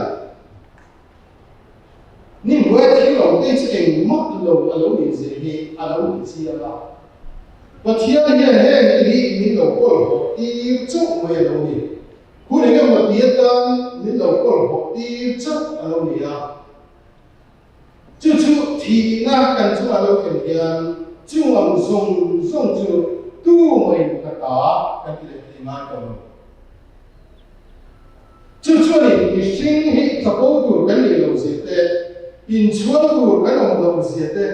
nimhnuaia thil lo te chu engmah lo a lo nih zir hi a lo ti chiang a. Pathian hian heng te hi min lo kawlhawh tir chauh mai a lo ni. Hun engemaw ti atan min lo kawlhawh tir chauh a lo ni a. Chu chu thihna kan chungah lo thlen hian chung ang zawng zawng chu tu mahin ka ta kan ti leh thei ngai tawh lo. Chu chuanin mihring hi chapo tur kan nih loh zia te, inchhuang tur kan awm loh zia te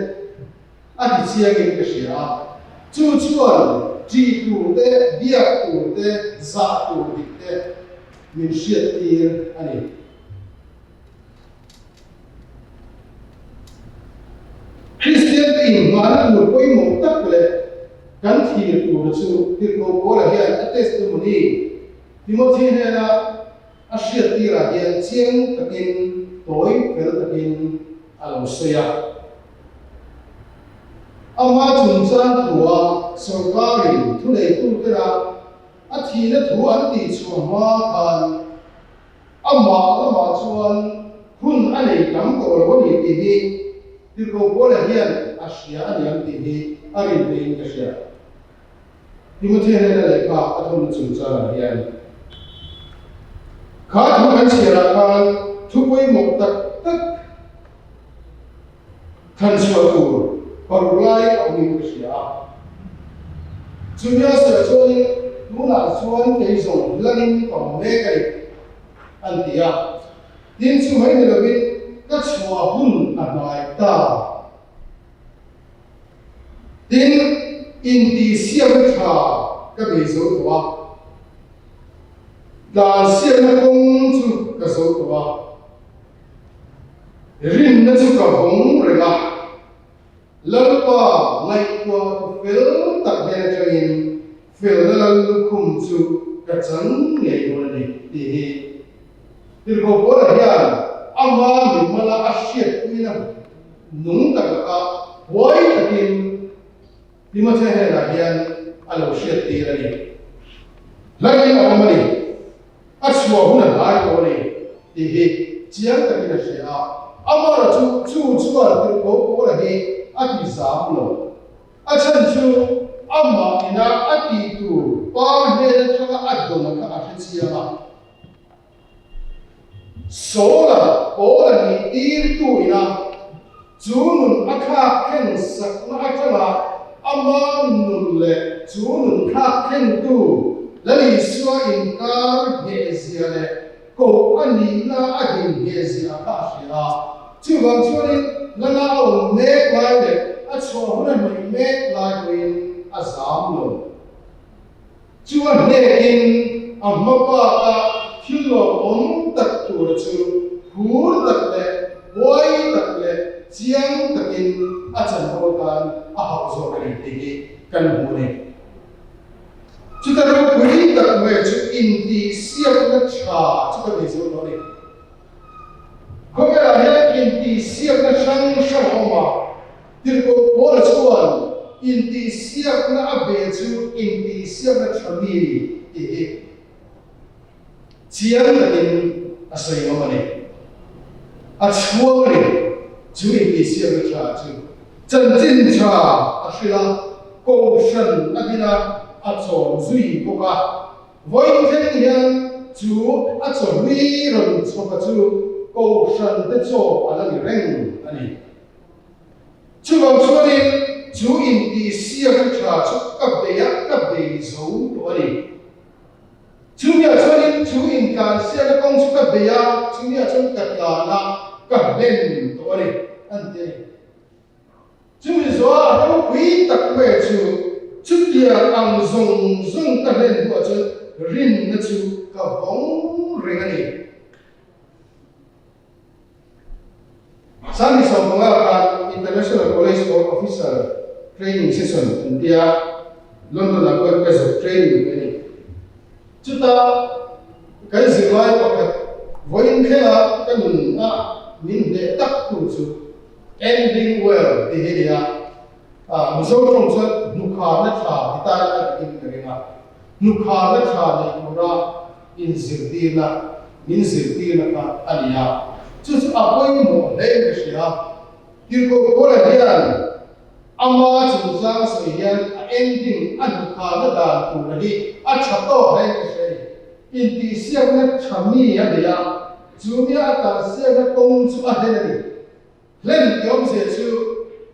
a ti chiangin ka hria a. Chu chuan ṭih tur te, biak tur te, zah tur dik te min hriattir a ni. Kristian te inhmahna tur pawimawh tak leh kan thlir tura chu Tirhkoh Paula hian a testimony Timothy hnena a hriattirah hian chiang takin tawi fel takin a lo sawi a. Ama chungchang thua sawrkarin thuneitutena a thihna thu an tihchhuah hma khan Amah lamah chuan hun a nei tam tawh lo a ni tih hi Tirhkoh Paula hian a hria a ni ang tih hi a rin theihin ka hria. Timothea hnena lehkha a thawnna chungchangah hian kha thu kan chhiarah khan thu pawimawh tak tak Thanchhuah tur paruk lai a awmin ka hria a. Chumi a sawi chuanin tunah chuan kei zawng hlangin ka awm mek a ni, an ti a. Tin, chu mai ni lovin ka chhuah hun a hnai ta. Tin, intihsiamna tha ka bei zo tawh a. Tlansiamna kawng chu ka zo tawh a. Rinna chu ka vawng reng a, Lalpa ngaihtuah tu fel tak hnen atangin felna lal lukhum chu ka chan ngei dawn a ni tih hi Tirhkoh Paula hian ama mimala a hriatpuina nung tak laka huai takin Timothea hnenah hian a lo hriattir a ni. Hlaiin a awm a ni. A chhuah hun a hnai tawh a ni tih hi chiang takin a hria a. Amara chu chu chuan Tirhkoh Paula hi a ti zam lo. A chhan chu amah ina a tih tur pa hnen atanga a dawna kha a hre chiang a. Saula Paula nih tirtu ina chu nun a thlak thleng sakna atanga ama nun leh chu nun thlak thlengtu Lal Isua inkar nghehzia leh koh a nihna a din nghehzia kha a hria a. Chuvang chuanin lana a awm mek lai leh a chhuah hun a hnaih mek lai pawhin a zam lo. Chu a hnekin a hma baka thil lawmawm tak tura chu phur tak leh huai tak leh chiang takin a chanvo atan a hauh zawk a ni tih hi kan hmu a ni. Chuta ropui tak mai chu intihsiakna tha chu ka nei zo tawh a ni. Khawvelah hian intihsiakna hrang hrang a awm a, Tirhkoh Paula chuan intihsiakna a be chu intihsiakna tha mi tih hi chiang takin a sawi ngam a ni. A chhuang a ni chu intihsiakna tha chu. Chanchin tha a hrilh a, kohhran a din a, a chawm zui bawk a. Vawiin thleng hian chu a chawhlui rawn chhawpa chu kohhran te chaw a la ni reng a ni. Chuvang chuanin chu intihsiakna tha chu ka bei a, ka bei zo tawh a ni. Chumiah chuanin chu intlansiakna kawng chu ka bei a, chumiah chuan ka tlan a, ka hlen tawh a ni, an ti a ni. Chumi zuah ropui tak mai chu chutiang ang zawng zawng ka hlen hnuah chuan rinna chu ka vawng reng a ni. Sani 15 khan International College for Officer Training Session an tia London-ah pawh ka zawk training ve a ni. Chutah kan zirlai pakhat vawiin thlenga ka nunah min hneh tak tu chu Ending well tih hi a ni a, Mizo tawng chuan hnukharna tha ti ta ila a dik in ka ring a, hnukharna tha nei tura inzirtirna, min zirtirna kha a ni a, chu chu a pawimawh hle in ka hria. Tirhkoh Paula hian ama chungchang a sawi hian a ending, a hnukharna dan tura hi a tha tawk hle in ka hria a ni. Intihsiakna tha mi a nei a, chu mia a tlansiakna kawng chu a hlen a ni. Hlen ti awmzia chu,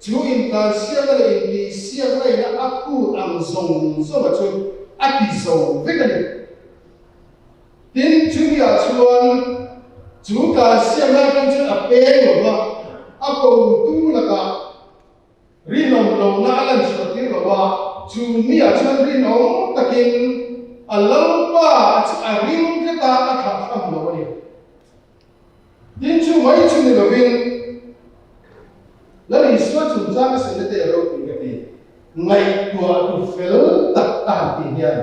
chu intlansiakna leh intihsiakna ina a phut ang zawng zawnga chu a ti zo vek a ni. Tin, chumiah chuan chu tlansiakna atang chuan a peng lo va, a kotu lakah rinawm lohna a lan chhuah tir lo a, chu miah chuan rinawm takin a Lalpa chu a ring tlat a, a thlah hram lo a ni. Tin, chu mai chu ni lovin Lal Isua chungchang a sawi te a ropui ka ti. Ngaihtuah tu fel tak a han tih hian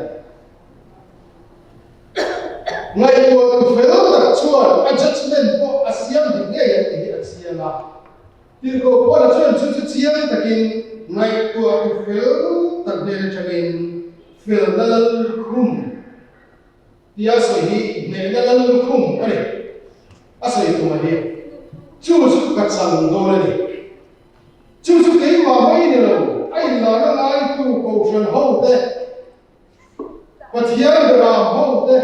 ngaihtuah tu fel tak chuan a judgement pawh a siam dik ngei ang tih hi a chiang a. Tirhkoh Paula chuan chu chu chiang takin ngaihtuah tu fel tak hnen atangin felna lalkhum Tia sawi hi hnehna lal lukhum a ni. A sawi tum a hi. Chu chu ka chang dawn a ni. Chu chu keimah mai ni lo, a inlarna ngaitu Kohhran ho te, Pathian Beram ho te,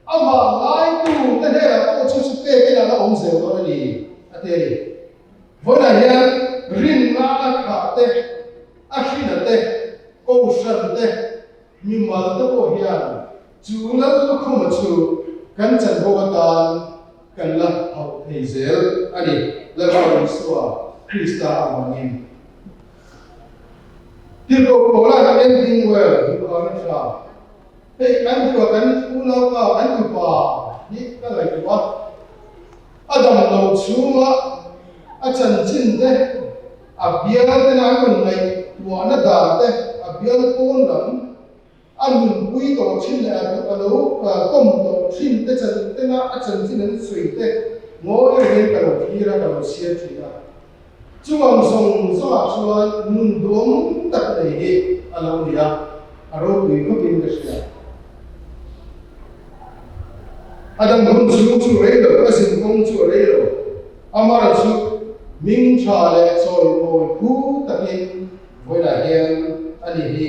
amah ngaitu te hnenah pawh chu chu pekin a la awm zel dawn a ni, a ti a ni. Vawiinah hian rinna a thlah te, a hrina te, Kohhran te, Mimal te pawh hian chu lal lukhuma chu kan chanvo atan kan la hauh thei zel a ni, Lalpa Isua Krista avangin. Tirhkoh Paula'n Ending Well hmuhkhana tha hei kan duh a, kan unaupa, kan tupa hi ka ngaihtuah a, a dam lo chhunga a chanchin te, A bial tena an rawn ngaihtuahna dan te, a bial pawn lam a nunpui tawh thin leh a lo kawm tawh thin te chan tena a chanchin an sawi te ngawi rengin ka lo thlir a, ka lo chhiar thin a. Chuvang zawng zawngah chuan nun duam tak nei hi a lo ni a, a ropui khawpin ka hria. A dam hun chhung chu rei lo, a zin kawng chu a rei lo. Amara chu hming tha leh chawimawi phu takin vawiinah hian a ni hi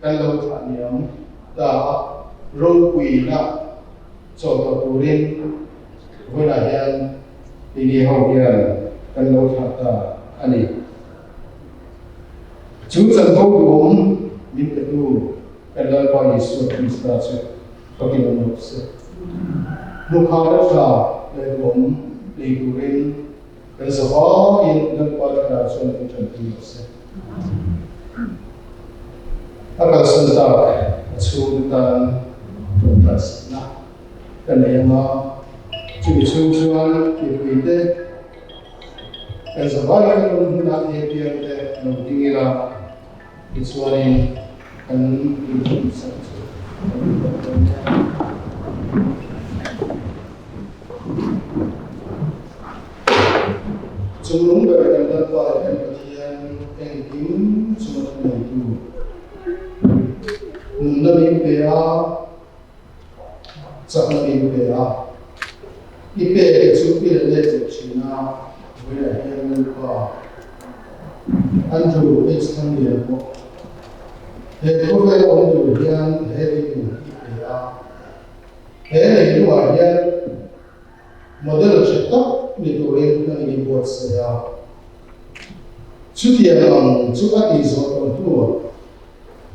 kan lo thlah niam ta a, ropuina chawlh turin vawiinah hian tini ho hian kan lo thlah ta a ni. Chu chanvo duhawm min petu kan Lalpa Isua Krista chu Fakin awm rawh se. Hnukhana tha leh duhawm nei turin kan zavaiin Lalpa thlarau chuan min tanpui rawh se. A kalsan tak a chhungte tan tawngtaisakna ka nei ang a, chumi chhung chuan mipuite kan zavai kan awm hunah APM te lo ding ila tichuanin kan inhumsak chu kan inhawk dawn nia. Chungnung ber kan Lalpa leh kan Pathian engkim chunga thuneitu nunna min pe a, chakna min pe a, i pek te chu i la let leh thin a, vawilah hian Lalpa Andrew H. Thanglian pawh he khawvel awm tur hian he leilung hi i pe a, he leilungah hian Model tha tak ni turin kan inbuatsaih a, chutiang ang chu a tih zawh tawh hnuah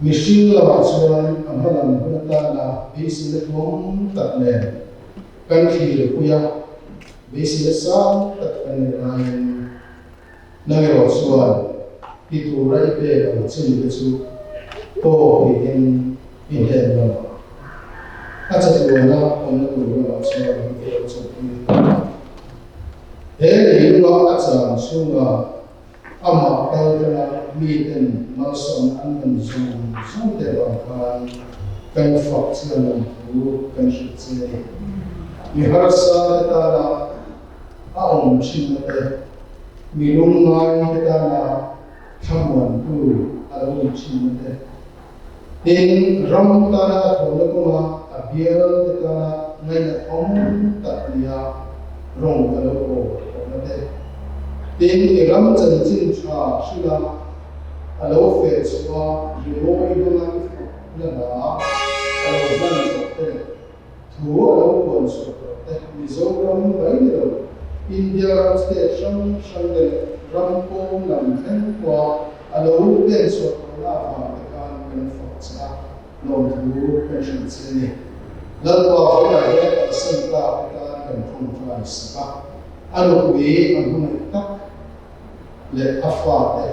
mihring lamah chuan a hmalam hun atana beiseina tluang tak nen kan thlir pui a, beiseina sang tak kan neih laiin nang erawh chuan ti tura i pek ang chin te chu tawk niin i hnen lamah a chatuana awmna tur lamah chuan i lo chawlhtir ta a. He leilunga a chang chhunga amah kal tanga miten malsawmna an hman zawng zawng te vang khan kan fak che a lawmthu kan hrilh che a ni. Mi harsa te tana a awm thinna te, mi lungngai te tana thlamuantu a lo ni thinna te, Tin, ram tana a thawhna kawnga a bial te tana ngaihnathawm tak nia rawng a lo bawl thawhna te. Tin, i ram chanchin tha hrila a lo feh chhuah a rimawi hmanga i fakna hla a lo hman tawh te leh thu a lo puan chhuah tawh te Mizoram mai ni lo, India ram state hrang hrang te leh ram pawm lam thleng pawha a lo pen chhuah tawhna avang te khan kan fak che a, lawmthu kan hrilh che a ni. Lalpa vawilah hian kalsan tak te tan kan tawngtai sak a, a nupui a hmangaih tak leh a fate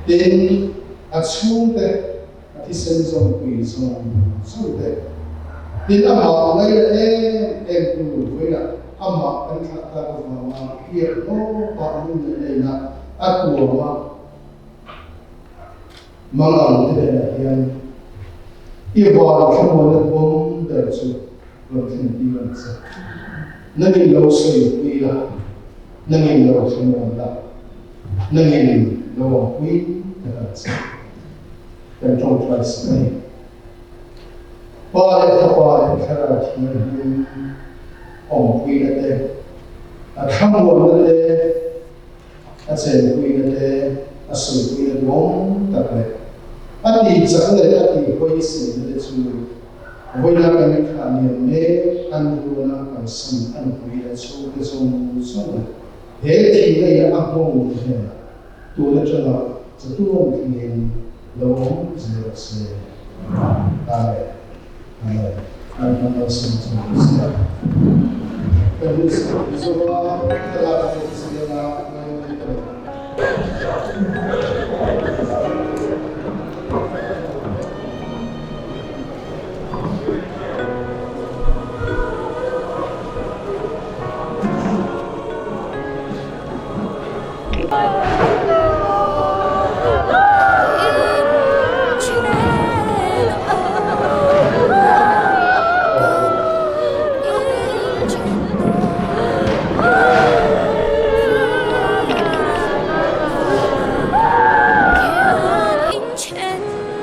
tin a chhungte, A thisen zawmpui zawng zawng te. Tin, amah a ngaih em em tu vawilah amah kan thlah tak avanga piak lawkah lung leh leina a tuam a, mangang te hnenah hian i van thlamuanna tuam ber chu rawn thlen tir ang che. Nangin lo sawipui la, nangin lo thlamuan la, nangin lo awmpui tak ang che. Kan tawngtai sak a ni. Pa leh Fapa leh Thlarau Thianghlim awmpuina te, a thlamuanna te, a chenpuina te, a sawipuina duang tak leh a tihchakna leh a tihhuaisenna te chu vawiina kan thlah liam mek an ruana kalsan a nupui leh chhungte zawng zawng leh he thihna in a nghawng hnenah Tun atanga chatuan thlengin lo awm zel rawh se. Amen. Amen. Kan hman lo sin chu ni se. Kan hun Mizoram thlalak a hmuh chiang a ngaihnawn ka ni.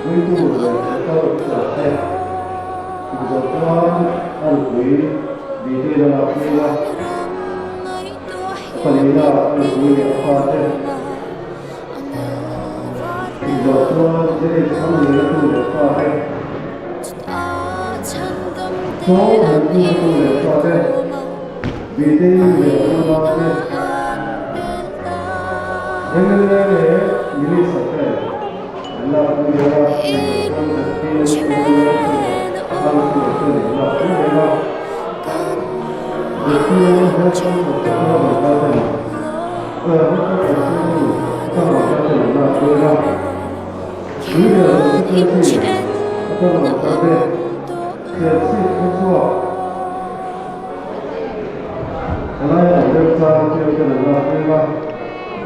Puitu leh motor chhuahte inzawh chuan a nupui Bidei lamah phei a. Palina a nupui leh a fate inzawh chuan James a ngeina tu leh fate, Saul han tu tu leh fate, Bitei leh unaute, MLA leh Minister te an lak pui deuh a, inzawh chuan ZPM MLA te leh Councillor te an lak pui deuh a. ka rawn kal e. Serchhip khawchhuak Thalai awm remchang tir ka lo lak mek a,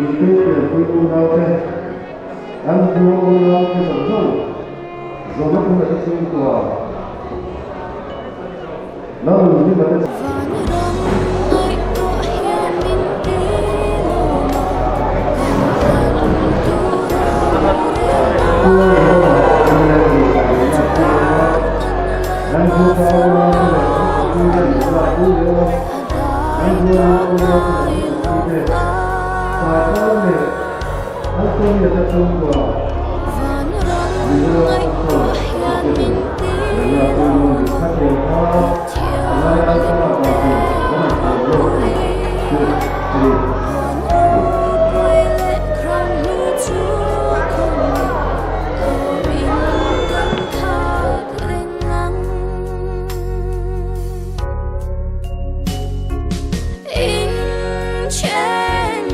Dikte pianpui unaute, an khua unaute zawng zawng Zorathanga te chhungkua Lalnunhlima te Vanram ngaihtuah hian min ti lawm a, kan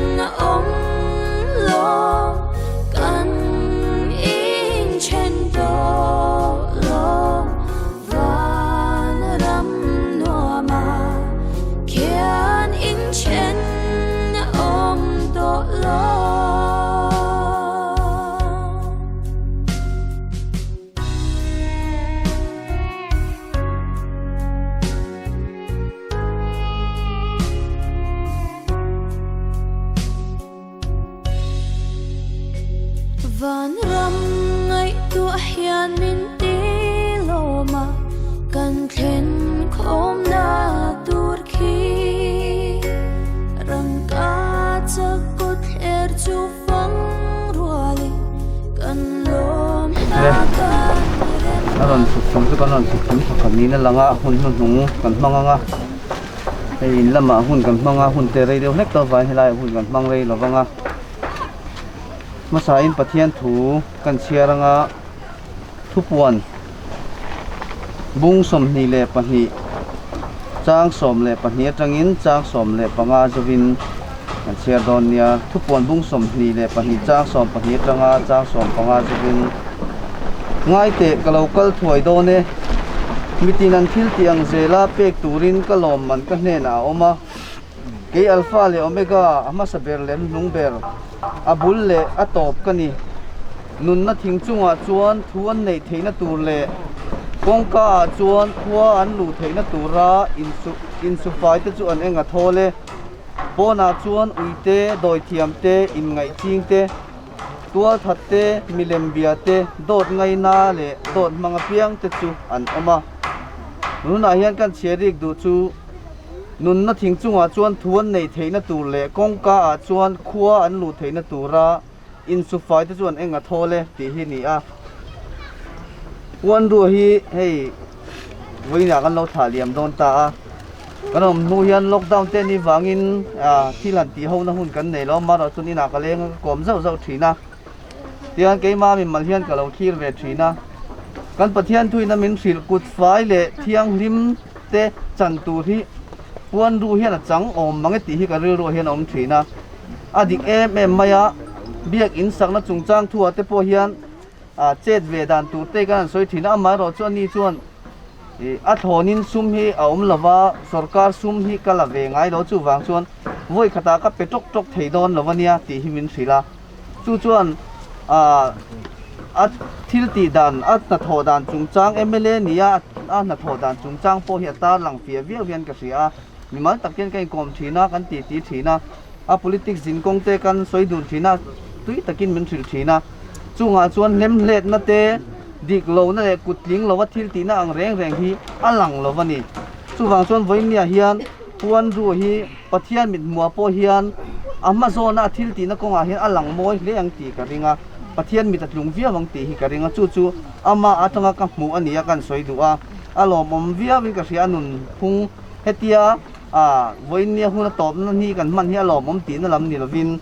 thlen tur a Vanram ngaihtuah hian min ti lawm a, kan thlen khawmna tur khi rangka chak kawt thler chu fang rualin kan lawm hla kan rem A rawn chhuk chhum chu kan rawn chhuk chhum thawkhat niin a lang a, hun hnuhnung kan hmang ang a, hei in lamah hun kan hmang a, hun te rei deuh hlek tawh avangin helaiah hun kan hmang rei lo vang a. Hmasain Pathian thu kan chhiar anga thupuan bung 22 chang 12 atangin chang 15 zovin kan chhiar dawn nia. Thupuan bung 22 chang 12 atanga chang 15 zovin ngai teh ka lo kal thuai dawn e. Mitin an thil tih ang zela pek turin ka lawmman ka hnenah a awm a. Kei Alpha leh Omega, a hmasa ber leh hnuhnung ber, a bul leh a tawp ka ni. Nunna thing chungah chuan thu an neih theihna tur leh kawngka ah chuan khua an luh theihna tura insufai te chu an eng a thawl e. Pawnah chuan uite, dawithiam te, inngaih ching te, tualthat te, milem bia te, dawt ngaina leh dawt hmang apiang te chu an awm a. Tunah hian kan chhiarik duh chu. Nunna thing chungah chuan thu an neih theihna tur leh kawngka ah chuan khua an luh theihna tura insufai te chuan eng a thawl e tih hi a ni a. Puanrua hi hei vawiinah kan lo thlah liam dawn ta a, kan awm hnu hian lockdown te anih vangin thil han tih hona hun kan nei lo a, amaherawhchu chuan inah ka leng a ka kawm zauh zauh thin a. Tihian keimah mimal hian ka lo thlir ve thin a, kan Pathian thuin a min hrilh kut fai leh thianghlim te chan tur hi puanru hian a chang awm mang e tih hi ka rilruah hian a awm thin a. A dik em em mai a, biak in sakna chungchang thuah te pawh hian chet ve dan tur te kan han sawi thin a, amaherawhchu ani chuan a thlawnin sum hi a awm lova, sorkar sum hi ka la ve ngai lo chuvang chuan vawi khatah ka pe tawk tawk thei dawn lo ania tih hi min hrilh a. Chu chuan a thil tih dan, a hnathawh dan chungchang mla nia a hnathawh dan chungchang pawh hi a tarlang fiah viau hian ka hria a. Mimal tak hian ka inkawm thin a, kan titi thin a, a politics zinkawng te kan sawi dun thin a, tui takin min hrilh thin a. Chungah chuan hlemhletna te, dik lohna leh kut tling lova thil tihna ang reng reng hi a lang lo a ni. Chuvang chuan vawinia hian Puanru hi Pathian mithmuah pawh hian a hma zawna a thil tihna kawngah hian a lang mawi hle ang tih ka ring a, Pathian mit a tlung viau ang tih hi ka ring a, chu chu amah atanga ka hmuh a nia kan sawi duh a, a lawmawm viauin ka hria a nunphung hetia ah vawiinnia hun a tawpna ni kan hman hi a lawmawm tihna lam ni lovin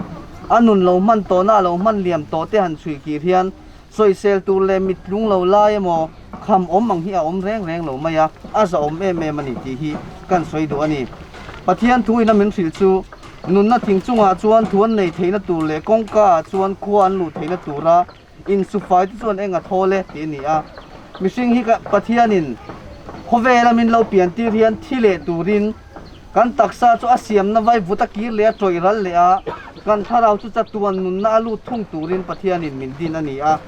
a nun lo hman tawhna a lo hman liam tawh te han chhui kir hian sawisel tur leh mit tlung lo lai emaw kham awm ang hi a awm reng reng lo mai a, a zahawm em em a ni tih hi kan sawi duh a ni. Pathian thuin a min hrilh chu nunna thing chungah chuan thu an nei theihna tur leh kawngka ah chuan khua an luh theihna tura insufai te chuan eng a thawl e tih a ni a. Mihring hi ka Pathianin khawvela min lo pian tir hian thi leh turin kan taksa chu a siamna vaivut a kir leh a tawih ral leh a, kan thlarau chu chatuan nunna a lut thung turin Pathianin min din a ni a.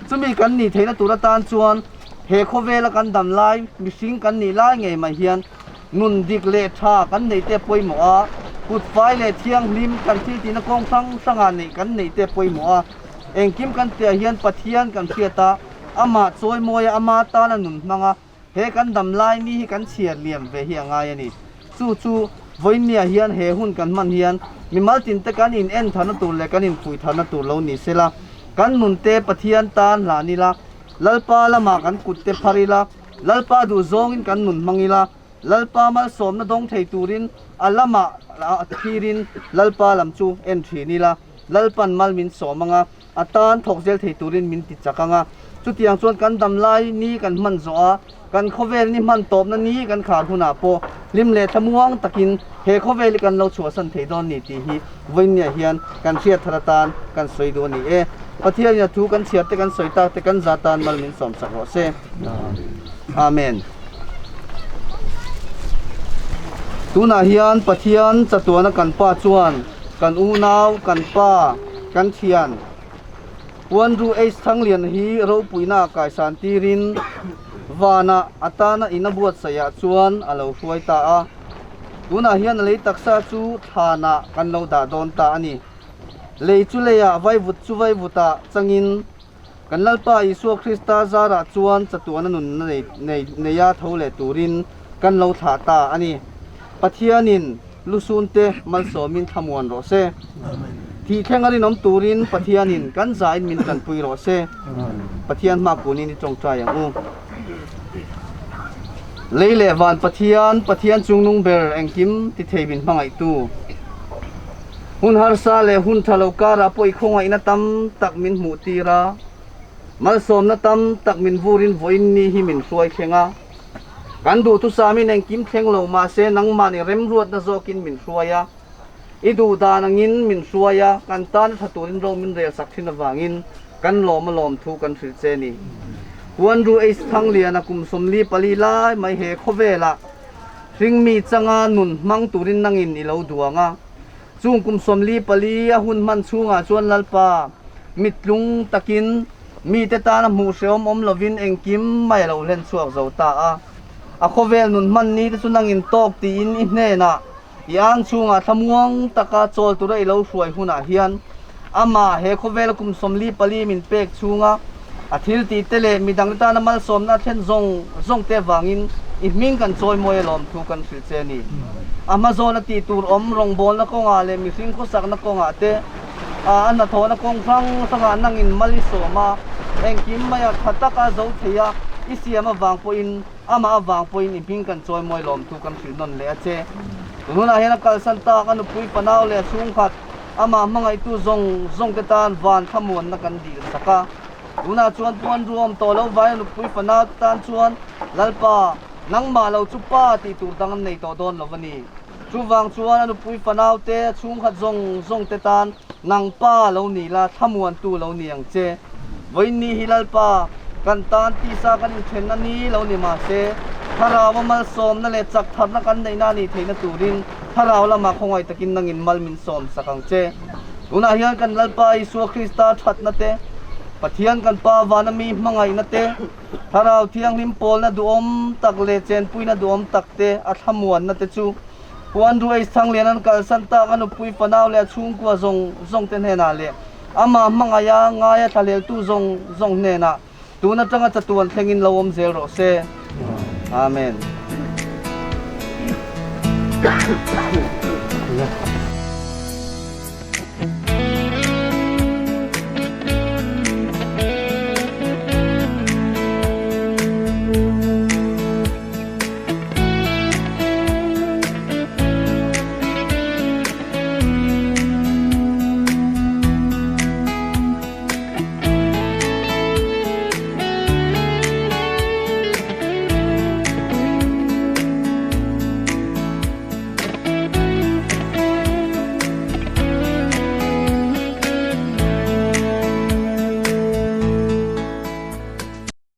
Chumi kan nih theihna tur atan chuan he khawvela kan dam lai mihring kan nih lai ngei mai hian nun dik leh tha kan neih te pawimawh a, kut fai leh thianghlim kan thil tihna kawng hrang hrangah neih kan neih te pawimawh a. Engkim kan tihah hian Pathian kan hriat a, amah chawimawi a, ama tana nun hmang a, he kan dam lai ni hi kan chhiar liam ve hi a ngai a ni. Chu chu vawiinniah hian he hun kan hman hian mimal tinte kan in en tharna tur leh kan infuih tharna tur lo ni sela, kan nunte Pathian tan hlan ila, Lalpa lamah kan kutte phar ila, Lalpa duh zawngin kan nun hmang ila, Lalpa malsawmna dawng thei turin a lamah thirin Lalpa lam chu en thin ila. Lalpan mal min sawm ang a, a tan thawk zel thei turin min ti chak ang a. Chutiang chuan kan dam lai ni kan hman zawh a, kan khawvel ni hman tawpna ni kan khar hunah pawh hlim leh thlamuang takin he khawvel hi kan lo chhuahsan thei dawn ni tih hi vawiinniah hian kan hriat thar atan kan sawi duh a ni e. Pathianin a thu kan chhiar te kan sawi tak te kan za tan mal min sawm sak rawh se. Amen. Tunah hian Pathian chatuana kan Pa chuan Kan unau, kan pa, kan thian Puanru H. Thanglian hi ropuina a kaisan tirin vanah a tana in a buatsaihah chuan a lo hruai ta a. Tunah hian a lei taksa chu thlanah kan lo dah dawn ta a ni. Lei chu leiah vaivut chu vaivutah changin kan Lalpa Isua Krista zarah chuan chatuana nunna neia tho leh turin kan lo thlah ta a ni. Pathianin lusunte malsawmin thlamuan rawh se. Thih thleng a rinawm turin Pathianin kan zain min tanpui rawh se. Pathian hma kunin i tawngtai ang u. Lei leh van Pathian, Pathian chungnung ber engkim ti thei min hmangaihtu. Hun harsa leh hun tha lo karah pawh i khawngaihna tam tak min hmuh tir a, malsawmna tam tak min vurin vawiin ni hi min hruai thleng a. Kan duhthusamin engkim thleng lo mahse nangmahni remruatna zawkin min hruai a, i duh dan angin min hruai a, kan tana tha turin ro min rel sak thin avangin kan lawm a lawm thu kan hrilh che ni. Huanru H. Thangliana kum 44 lai mai he khawvelah hringmi changa nun hmang turin nangin i lo duang a, Chung kum 44 a hun hman chhungah chuan Lalpa mittlung takin mite tana hmuh hrehawm awm lovin engkim mai a lo hlen chhuak zo ta a. A khawvel nun hman ni te chu nangin tawk tiin i hnenah i ang chhungah thlamuang taka chawl tura i lo hruai hunah hian amah he khawvela kum 44 min pek chhunga a thil tih te leh midang te tana malsawmna a thlen zawng zawng te avangin i hming kan chawimawi alawm thu kan hrilh che a ni. A hmazawn a tih tur awm rawngbawlna kawngah leh mihring khawsakna kawngah te, a hnathawhna kawng hrang hrangah nangin mal i sawm a, engkim maia tha taka zo thei a i siam avang pawhin amah avang pawhin i hming kan chawimawi lawm thu kan hrilh nawn leh a che. Tun hunah hian a kalsan tak a nupui fanau leh a chhungkhat Amah hmangaihtu zawng zawng te tan van thlamuanna kan dil sak a. Tunah chuan puan ruam tawh lo vaia nupui fanau te tan chuan Lalpa, nangmah lo chu pa tih tur dang an nei tawh dawn lo a ni. Chuvang chuan a nupui fanau te, a chhungkhat zawng zawng te tan nang pa lo ni la, thlamuantu lo ni ang che. Vawiinni hi Lalpa, kan tan tisa kan inthenna ni lo ni mahse, Thlarau a malsawmna leh chak tharna kan neihna a nih theihna turin Thlarau lamah khawngaih takin nangin mal min sawm sak ang che. Tunah hian kan Lalpa Isua Krista thatna te, Pathian kan Pa vana mi hmangaihna te, Thlarau Thianghlim pawlna duhawm tak leh chenpuina duhawm tak te a thlamuanna te chu Puan Ruai Thanglian an kalsan tak a nupui fanau leh a chhungkua zawng zawng te hnenah leh amah hmangaiha ngaia thlahleltu zawng zawng hnenah tun atanga chatuan thlengin lo awm zel rawh se. Amen.